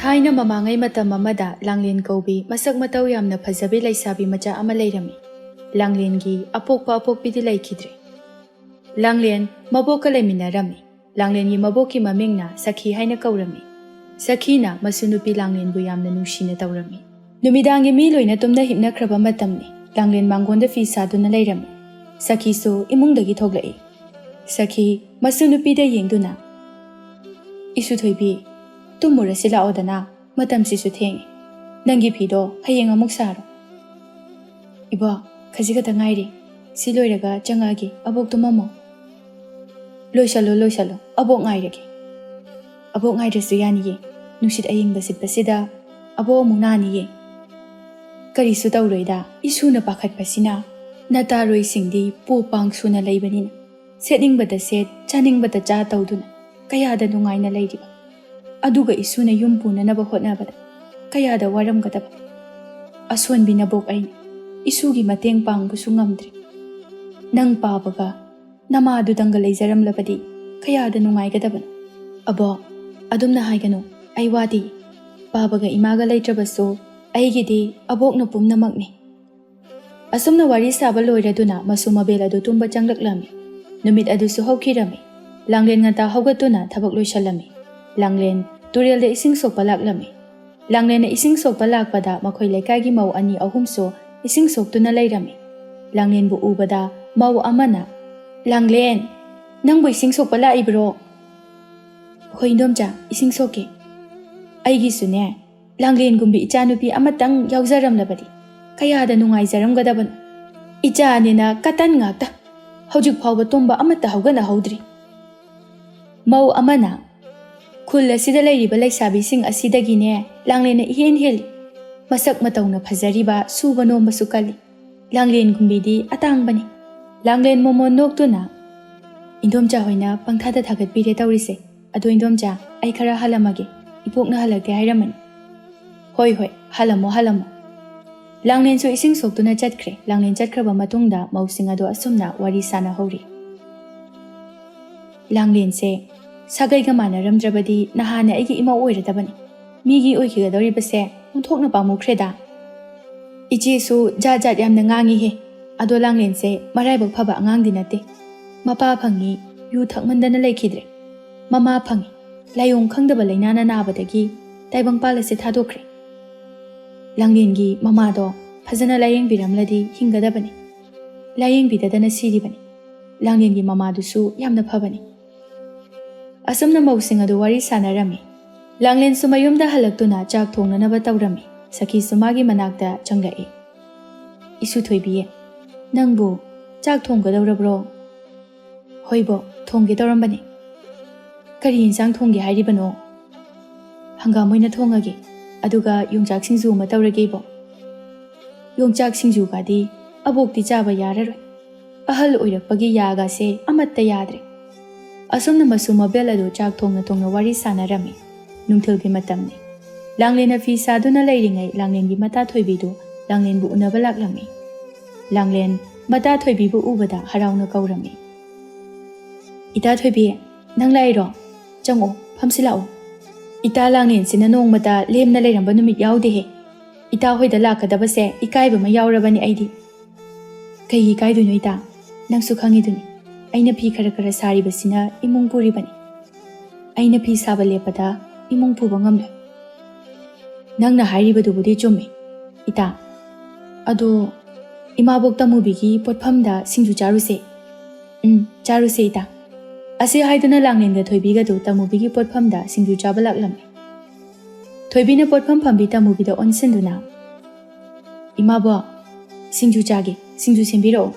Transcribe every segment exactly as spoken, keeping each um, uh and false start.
ꯊꯥꯏꯅ ꯃꯃꯥꯡꯉꯩ ꯃꯇꯝ ꯑꯃꯗ ꯂꯥꯡꯂꯦꯟ ꯀꯧꯕꯤ ꯃꯁꯛ ꯃꯇꯧ ꯌꯥꯝꯅ ꯐꯖꯕꯤ ꯂꯩꯁꯥꯕꯤ ꯃꯆꯥ ꯑꯃ ꯂꯩꯔꯝꯃꯤ꯫ ꯂꯥꯡꯂꯦꯟꯒꯤ ꯑꯄꯣꯛꯄ ꯑꯄꯣꯛꯄꯤꯗꯤ ꯂꯩꯈꯤꯗ꯭ꯔꯦ꯫ ꯂꯥꯡꯂꯦꯟ ꯃꯕꯣꯛꯀ ꯂꯩꯃꯤꯟꯅꯔꯝꯃꯤ꯫ ꯂꯥꯡꯂꯦꯟꯒꯤ ꯃꯕꯣꯛꯀꯤ ꯃꯃꯤꯡꯅ ꯁꯈꯤ ꯍꯥꯏꯅ ꯀꯧꯔꯝꯃꯤ꯫ ꯁꯈꯤꯅ ꯃꯁꯨ ꯅꯨꯄꯤ ꯂꯥꯡꯂꯦꯟꯕꯨ ꯌꯥꯝꯅ ꯅꯨꯡꯁꯤꯅ ꯇꯧꯔꯝꯃꯤ꯫ ꯅꯨꯃꯤꯗꯥꯡꯒꯤ ꯃꯤ ꯂꯣꯏꯅ ꯇꯨꯝꯅ ꯍꯤꯞꯅꯈ꯭ꯔꯕ ꯃꯇꯝꯅꯤ꯫ ꯂꯥꯡꯂꯦꯟ ꯃꯥꯡꯒꯣꯟꯗ ꯐꯤ ꯁꯥꯗꯨꯅ ꯂꯩꯔꯝꯃꯤ꯫ ꯁꯈꯤꯁꯨ ꯏꯃꯨꯡꯗꯒꯤ ꯊꯣꯛꯂꯛꯏ꯫ ꯁꯈꯤ ꯃꯁꯨ ꯅꯨꯄꯤꯗ ꯌꯦꯡꯗꯨꯅ, "ꯏꯁꯨ ꯊꯣꯏꯕꯤ, ꯇꯨꯝꯃꯨꯔꯁꯤ ꯂꯥꯛꯑꯣꯗꯅ, ꯃꯇꯝꯁꯤꯁꯨ ꯊꯦꯡꯉꯦ꯫ ꯅꯪꯒꯤ ꯐꯤꯗꯣ ꯍꯌꯦꯡ ꯑꯃꯨꯛ ꯁꯥꯔꯣ꯫" "ꯏꯕꯣ, ꯈꯖꯤꯛ ꯈꯛꯇ ꯉꯥꯏꯔꯤ꯫ ꯁꯤ ꯂꯣꯏꯔꯒ ꯆꯪꯉꯛꯑꯒꯦ, ꯑꯕꯣꯛ ꯇꯨꯝꯃꯝꯃꯣ꯫" "ꯂꯣꯏꯁꯜꯂꯣ, ꯂꯣꯏꯁꯜꯂꯣ, ꯑꯕꯣꯛ ꯉꯥꯏꯔꯒꯦ꯫" "ꯑꯕꯣꯛ ꯉꯥꯏꯗ꯭ꯔꯁꯨ ꯌꯥꯅꯤꯌꯦ꯫ ꯅꯨꯡꯁꯤꯠ ꯑꯌꯤꯡꯕ ꯁꯤꯠꯄꯁꯤꯗ ꯑꯕꯣꯛ ꯑꯃꯨꯛ ꯅꯥꯅꯤꯌꯦ꯫" "ꯀꯔꯤꯁꯨ ꯇꯧꯔꯣꯏꯗ, ꯏꯁꯨꯅ ꯄꯥꯈꯠꯄꯁꯤꯅ꯫ ꯅꯇꯥꯔꯣꯏꯁꯤꯡꯗꯤ ꯄꯨ ꯄꯥꯡ ꯁꯨꯅ ꯂꯩꯕꯅꯤꯅ, ꯁꯦꯠꯅꯤꯡꯕꯗ ꯁꯦꯠ, ꯆꯥꯅꯤꯡꯕꯗ ꯆꯥ ꯇꯧꯗꯨꯅ ꯀꯌꯥꯗ ꯅꯨꯡꯉꯥꯏꯅ ꯂꯩꯔꯤꯕ꯫ ꯑꯗꯨꯒ ꯏꯁꯨꯅ ꯌꯨꯝ ꯄꯨꯅꯅꯕ ꯍꯣꯠꯅꯕꯗ ꯀꯌꯥꯗ ꯋꯥꯔꯝꯒꯗꯕ꯫ ꯑꯁꯣꯟꯕꯤ ꯅꯕꯣꯛ ꯑꯩꯅ ꯏꯁꯨꯒꯤ ꯃꯇꯦꯡ ꯄꯥꯡꯕꯁꯨ ꯉꯝꯗ꯭ꯔꯦ꯫ ꯅꯪ ꯄꯥꯕꯒ ꯅꯃꯥꯗꯨꯗꯪꯒ ꯂꯩꯖꯔꯝꯂꯕꯗꯤ ꯀꯌꯥꯗ ꯅꯨꯡꯉꯥꯏꯒꯗꯕꯅꯣ꯫" "ꯑꯕꯣꯛ, ꯑꯗꯨꯝꯅ ꯍꯥꯏꯒꯅꯨ꯫ ꯑꯩ ꯋꯥꯗꯤ꯫ ꯄꯥꯕꯒ ꯏꯃꯥꯒ ꯂꯩꯇ꯭ꯔꯕꯁꯨ ꯑꯩꯒꯤꯗꯤ ꯑꯕꯣꯛꯅ ꯄꯨꯝꯅꯃꯛꯅꯤ꯫" ꯑꯁꯨꯝꯅ ꯋꯥꯔꯤ ꯁꯥꯕ ꯂꯣꯏꯔꯗꯨꯅ ꯃꯁꯨ ꯃꯕꯦꯜ ꯑꯗꯨ ꯇꯨꯝꯕ ꯆꯪꯂꯛꯂꯝꯃꯤ꯫ ꯅꯨꯃꯤꯠ ꯑꯗꯨꯁꯨ ꯍꯧꯈꯤꯔꯝꯃꯤ꯫ ꯂꯥꯡꯂꯦꯟ ꯉꯟꯇꯥ ꯍꯧꯒꯠꯇꯨꯅ ꯊꯕꯛ ꯂꯣꯏꯁꯜꯂꯝꯃꯤ꯫ ꯂꯥꯡꯂꯦꯟ ꯇꯨꯔꯦꯜꯗ ꯏꯁꯤꯡ ꯁꯣꯛꯄ ꯂꯥꯛꯂꯝꯃꯤ꯫ ꯂꯥꯡꯂꯦꯟꯅ ꯏꯁꯤꯡ ꯁꯣꯛꯄ ꯂꯥꯛꯄꯗ ꯃꯈꯣꯏ ꯂꯩꯀꯥꯏꯒꯤ ꯃꯧ ꯑꯅꯤ ꯑꯍꯨꯝꯁꯨ ꯏꯁꯤꯡ ꯁꯣꯛꯇꯨꯅ ꯂꯩꯔꯝꯃꯤ꯫ ꯂꯥꯡꯂꯦꯟꯕꯨ ꯎꯕꯗ ꯃꯧ ꯑꯃꯅ, "ꯂꯥꯡꯂꯦꯟ, ꯅꯪꯕꯨ ꯏꯁꯤꯡ ꯁꯣꯛꯄ ꯂꯥꯛꯏꯕ꯭ꯔꯣ?" "ꯍꯣꯏ ꯏꯟꯗꯣꯝꯆꯥ, ꯏꯁꯤꯡ ꯁꯣꯛꯀꯦ꯫" "ꯑꯩꯒꯤꯁꯨꯅꯦ, ꯂꯥꯡꯂꯦꯟꯒꯨꯝꯕꯤ ꯏꯆꯥꯅꯨꯄꯤ ꯑꯃꯇꯪ ꯌꯥꯎꯖꯔꯝꯂꯕꯗꯤ ꯀꯌꯥꯗ ꯅꯨꯡꯉꯥꯏꯖꯔꯝꯒꯗꯕꯅꯣ꯫ ꯏꯆꯥꯅꯦꯅ ꯀꯇꯟ ꯉꯥꯛꯇ꯫ ꯍꯧꯖꯤꯛ ꯐꯥꯎꯕ ꯇꯨꯝꯕ ꯑꯃꯠꯇ ꯍꯧꯒꯠꯅꯍꯧꯗ꯭ꯔꯤ꯫" ꯃꯧ ꯑꯃꯅ, "ꯈꯨꯜ ꯑꯁꯤꯗ ꯂꯩꯔꯤꯕ ꯂꯩꯁꯥꯕꯤꯁꯤꯡ ꯑꯁꯤꯗꯒꯤꯅꯦ ꯂꯥꯡꯂꯦꯟꯅ ꯏꯍꯦꯟ ꯍꯦꯜꯂꯤ꯫ ꯃꯁꯛ ꯃꯇꯧꯅ ꯐꯖꯔꯤꯕ, ꯁꯨꯕ ꯅꯣꯝꯕꯁꯨ ꯀꯜꯂꯤ꯫ ꯂꯥꯡꯂꯦꯟꯒꯨꯝꯕꯤꯗꯤ ꯑꯇꯥꯡꯕꯅꯤ꯫" ꯂꯥꯡꯂꯦꯟ ꯃꯣꯃꯣꯟ ꯅꯣꯛꯇꯨꯅ, "ꯏꯟꯗꯣꯝꯆꯥ ꯍꯣꯏꯅ ꯄꯪꯊꯥꯗ ꯊꯥꯒꯠꯄꯤꯔꯦ ꯇꯧꯔꯤꯁꯦ꯫ ꯑꯗꯣ ꯏꯟꯗꯣꯝꯆꯥ, ꯑꯩ ꯈꯔ ꯍꯜꯂꯝꯃꯒꯦ꯫ ꯏꯕꯣꯛꯅ ꯍꯜꯂꯛꯇꯦ ꯍꯥꯏꯔꯝꯃꯅꯤ꯫" "ꯍꯣꯏ, ꯍꯣꯏ, ꯍꯜꯂꯝꯃꯣ, ꯍꯜꯂꯝꯃꯣ꯫" ꯂꯥꯡꯂꯦꯟꯁꯨ ꯏꯁꯤꯡ ꯁꯣꯛꯇꯨꯅ ꯆꯠꯈ꯭ꯔꯦ꯫ ꯂꯥꯡꯂꯦꯟ ꯆꯠꯈ꯭ꯔꯕ ꯃꯇꯨꯡꯗ ꯃꯧꯁꯤꯡ ꯑꯗꯨ ꯑꯁꯨꯝꯅ ꯋꯥꯔꯤ ꯁꯥꯟꯅꯍꯧꯔꯤ꯫ "ꯂꯥꯡꯂꯦꯟꯁꯦ ꯁꯥꯒꯩꯒ ꯃꯥꯟꯅꯔꯝꯗ꯭ꯔꯕꯗꯤ ꯅꯍꯥꯟꯅ ꯑꯩꯒꯤ ꯏꯃꯧ ꯑꯣꯏꯔꯗꯕꯅꯤ꯫ ꯃꯤꯒꯤ ꯑꯣꯏꯈꯤꯒꯗꯧꯔꯤꯕꯁꯦ ꯑꯣꯟꯊꯣꯛꯅ ꯄꯥꯝꯃꯨꯈ꯭ꯔꯦꯗ꯫ ꯏꯆꯦꯁꯨ ꯖꯥꯠ ꯖꯥꯠ ꯌꯥꯝꯅ ꯉꯥꯡꯉꯤꯍꯦ꯫ ꯑꯗꯣ ꯂꯥꯡꯂꯦꯟꯁꯦ ꯃꯔꯥꯏꯕꯛ ꯐꯕ ꯑꯉꯥꯡꯗꯤ ꯅꯠꯇꯦ꯫ ꯃꯄꯥ ꯐꯪꯉꯤ, ꯌꯨ ꯊꯛꯃꯟꯗꯅ ꯂꯩꯈꯤꯗ꯭ꯔꯦ꯫ ꯃꯃꯥ ꯐꯪꯉꯤ, ꯂꯥꯏꯑꯣꯡ ꯈꯪꯗꯕ ꯂꯥꯏꯅꯥꯅ ꯅꯥꯕꯗꯒꯤ ꯇꯥꯏꯕꯪꯄꯥꯜ ꯑꯁꯦ ꯊꯥꯗꯣꯛꯈ꯭ꯔꯦ꯫ ꯂꯥꯡꯂꯦꯟꯒꯤ ꯃꯃꯥꯗꯣ ꯐꯖꯅ ꯂꯥꯏꯌꯦꯡꯕꯤꯔꯝꯂꯗꯤ ꯍꯤꯡꯒꯗꯕꯅꯤ꯫ ꯂꯥꯏꯌꯦꯡꯕꯤꯗꯗꯅ ꯁꯤꯔꯤꯕꯅꯤ꯫ ꯂꯥꯡꯂꯦꯟꯒꯤ ꯃꯃꯥꯗꯨꯁꯨ ꯌꯥꯝꯅ ꯐꯕꯅꯤ꯫ ꯑꯁꯨꯝꯅ ꯃꯧꯁꯤꯡ ꯑꯗꯨ ꯋꯥꯔꯤ ꯁꯥꯟꯅꯔꯝꯃꯤ꯫ ꯂꯥꯡꯂꯦꯟꯁꯨ ꯃꯌꯨꯝꯗ ꯍꯜꯂꯛꯇꯨꯅ ꯆꯥꯛ ꯊꯣꯡꯅꯅꯕ ꯇꯧꯔꯝꯃꯤ꯫ ꯁꯈꯤꯁꯨ ꯃꯥꯒꯤ ꯃꯅꯥꯛꯇ ꯆꯪꯂꯛꯏ꯫ "ꯏꯁꯨ ꯊꯣꯏꯕꯤ, ꯅꯪꯕꯨ ꯆꯥꯛ ꯊꯣꯡꯒꯗꯧꯔꯕ꯭ꯔꯣ?" "ꯍꯣꯏꯕꯣ, ꯊꯣꯡꯒꯦ ꯇꯧꯔꯝꯕꯅꯤ꯫" "ꯀꯔꯤ ꯌꯦꯟꯁꯥꯡ ꯊꯣꯡꯒꯦ ꯍꯥꯏꯔꯤꯕꯅꯣ?" "ꯍꯪꯒꯥꯝ ꯑꯣꯏꯅ ꯊꯣꯡꯉꯒꯦ, ꯑꯗꯨꯒ ꯌꯣꯡꯆꯥꯛ ꯁꯤꯡꯖꯨ ꯑꯃ ꯇꯧꯔꯒꯦ ꯏꯕꯣ꯫" "ꯌꯣꯡꯆꯥꯛ ꯁꯤꯡꯖꯨꯒꯗꯤ ꯑꯕꯣꯛꯇꯤ ꯆꯥꯕ ꯌꯥꯔꯔꯣꯏ꯫ ꯑꯍꯜ ꯑꯣꯏꯔꯛꯄꯒꯤ ꯌꯥꯒꯁꯦ ꯑꯃꯠꯇ ꯌꯥꯗ꯭ꯔꯦ꯫" ꯑꯁꯨꯝꯅ ꯃꯁꯨ ꯃꯕꯦꯜ ꯑꯗꯨ ꯆꯥꯛ ꯊꯣꯡꯅ ꯊꯣꯡꯅ ꯋꯥꯔꯤ ꯁꯥꯟꯅꯔꯝꯃꯤ꯫ ꯅꯨꯡꯊꯤꯜꯒꯤ ꯃꯇꯝꯅꯤ꯫ ꯂꯥꯡꯂꯦꯟꯅ ꯐꯤ ꯁꯥꯗꯨꯅ ꯂꯩꯔꯤꯉꯩ ꯂꯥꯡꯂꯦꯟꯒꯤ ꯃꯇꯥ ꯊꯣꯏꯕꯤꯗꯨ ꯂꯥꯡꯂꯦꯟꯕꯨ ꯎꯅꯕ ꯂꯥꯛꯂꯝꯃꯤ꯫ ꯂꯥꯡꯂꯦꯟ ꯃꯇꯥ ꯊꯣꯏꯕꯤꯕꯨ ꯎꯕꯗ ꯍꯔꯥꯎꯅ ꯀꯧꯔꯝꯃꯤ꯫ "ꯏꯇꯥ ꯊꯣꯏꯕꯤ, ꯅꯪ ꯂꯥꯛꯏꯔꯣ? ꯆꯪꯉꯛꯑꯣ, ꯐꯝꯁꯤ ꯂꯥꯛꯑꯣ꯫" "ꯏꯇꯥ ꯂꯥꯡꯂꯦꯟꯁꯤꯅ ꯅꯣꯡꯃꯇ ꯂꯦꯝꯅ ꯂꯩꯔꯝꯕ ꯅꯨꯃꯤꯠ ꯌꯥꯎꯗꯦꯍꯦ꯫ ꯏꯇꯥ ꯍꯣꯏꯗ ꯂꯥꯛꯀꯗꯕꯁꯦ ꯏꯀꯥꯏꯕ ꯑꯃ ꯌꯥꯎꯔꯕꯅꯤ ꯑꯩꯗꯤ꯫" "ꯀꯩꯒꯤ ꯏꯀꯥꯏꯗꯣꯏꯅꯣ ꯏꯇꯥ? ꯅꯪꯁꯨ ꯈꯪꯉꯤꯗꯨꯅꯤ, ꯑꯩꯅ ꯐꯤ ꯈꯔ ꯈꯔ ꯁꯥꯔꯤꯕꯁꯤꯅ ꯏꯃꯨꯡ ꯄꯨꯔꯤꯕꯅꯤ꯫ ꯑꯩꯅ ꯐꯤ ꯁꯥꯕ ꯂꯦꯞꯄꯗ ꯏꯃꯨꯡ ꯄꯨꯕ ꯉꯝꯂꯣꯏ꯫" "ꯅꯪꯅ ꯍꯥꯏꯔꯤꯕꯗꯨꯕꯨꯗꯤ ꯆꯨꯝꯃꯤ ꯏꯇꯥ꯫ ꯑꯗꯣ ꯏꯃꯥꯕꯣꯛ ꯇꯃꯨꯕꯤꯒꯤ ꯄꯣꯠꯐꯝꯗ ꯁꯤꯡꯖꯨ ꯆꯥꯔꯨꯁꯦ꯫" "ꯎꯝ, ꯆꯥꯔꯨꯁꯦ ꯏꯇꯥ꯫" ꯑꯁꯤ ꯍꯥꯏꯗꯨꯅ ꯂꯥꯡꯂꯦꯟꯒ ꯊꯣꯏꯕꯤꯒꯗꯨ ꯇꯃꯨꯕꯤꯒꯤ ꯄꯣꯠꯐꯝꯗ ꯁꯤꯡꯖꯨ ꯆꯥꯕ ꯂꯥꯛꯂꯝꯃꯤ꯫ ꯊꯣꯏꯕꯤꯅ ꯄꯣꯠꯐꯝ ꯐꯝꯕꯤ ꯇꯃꯨꯕꯤꯗ ꯑꯣꯟꯁꯤꯟꯗꯨꯅ, "ꯏꯃꯥꯕꯣꯛ, ꯁꯤꯡꯖꯨ ꯆꯥꯒꯦ, ꯁꯤꯡꯖꯨ ꯁꯦꯝꯕꯤꯔꯛꯑꯣ꯫"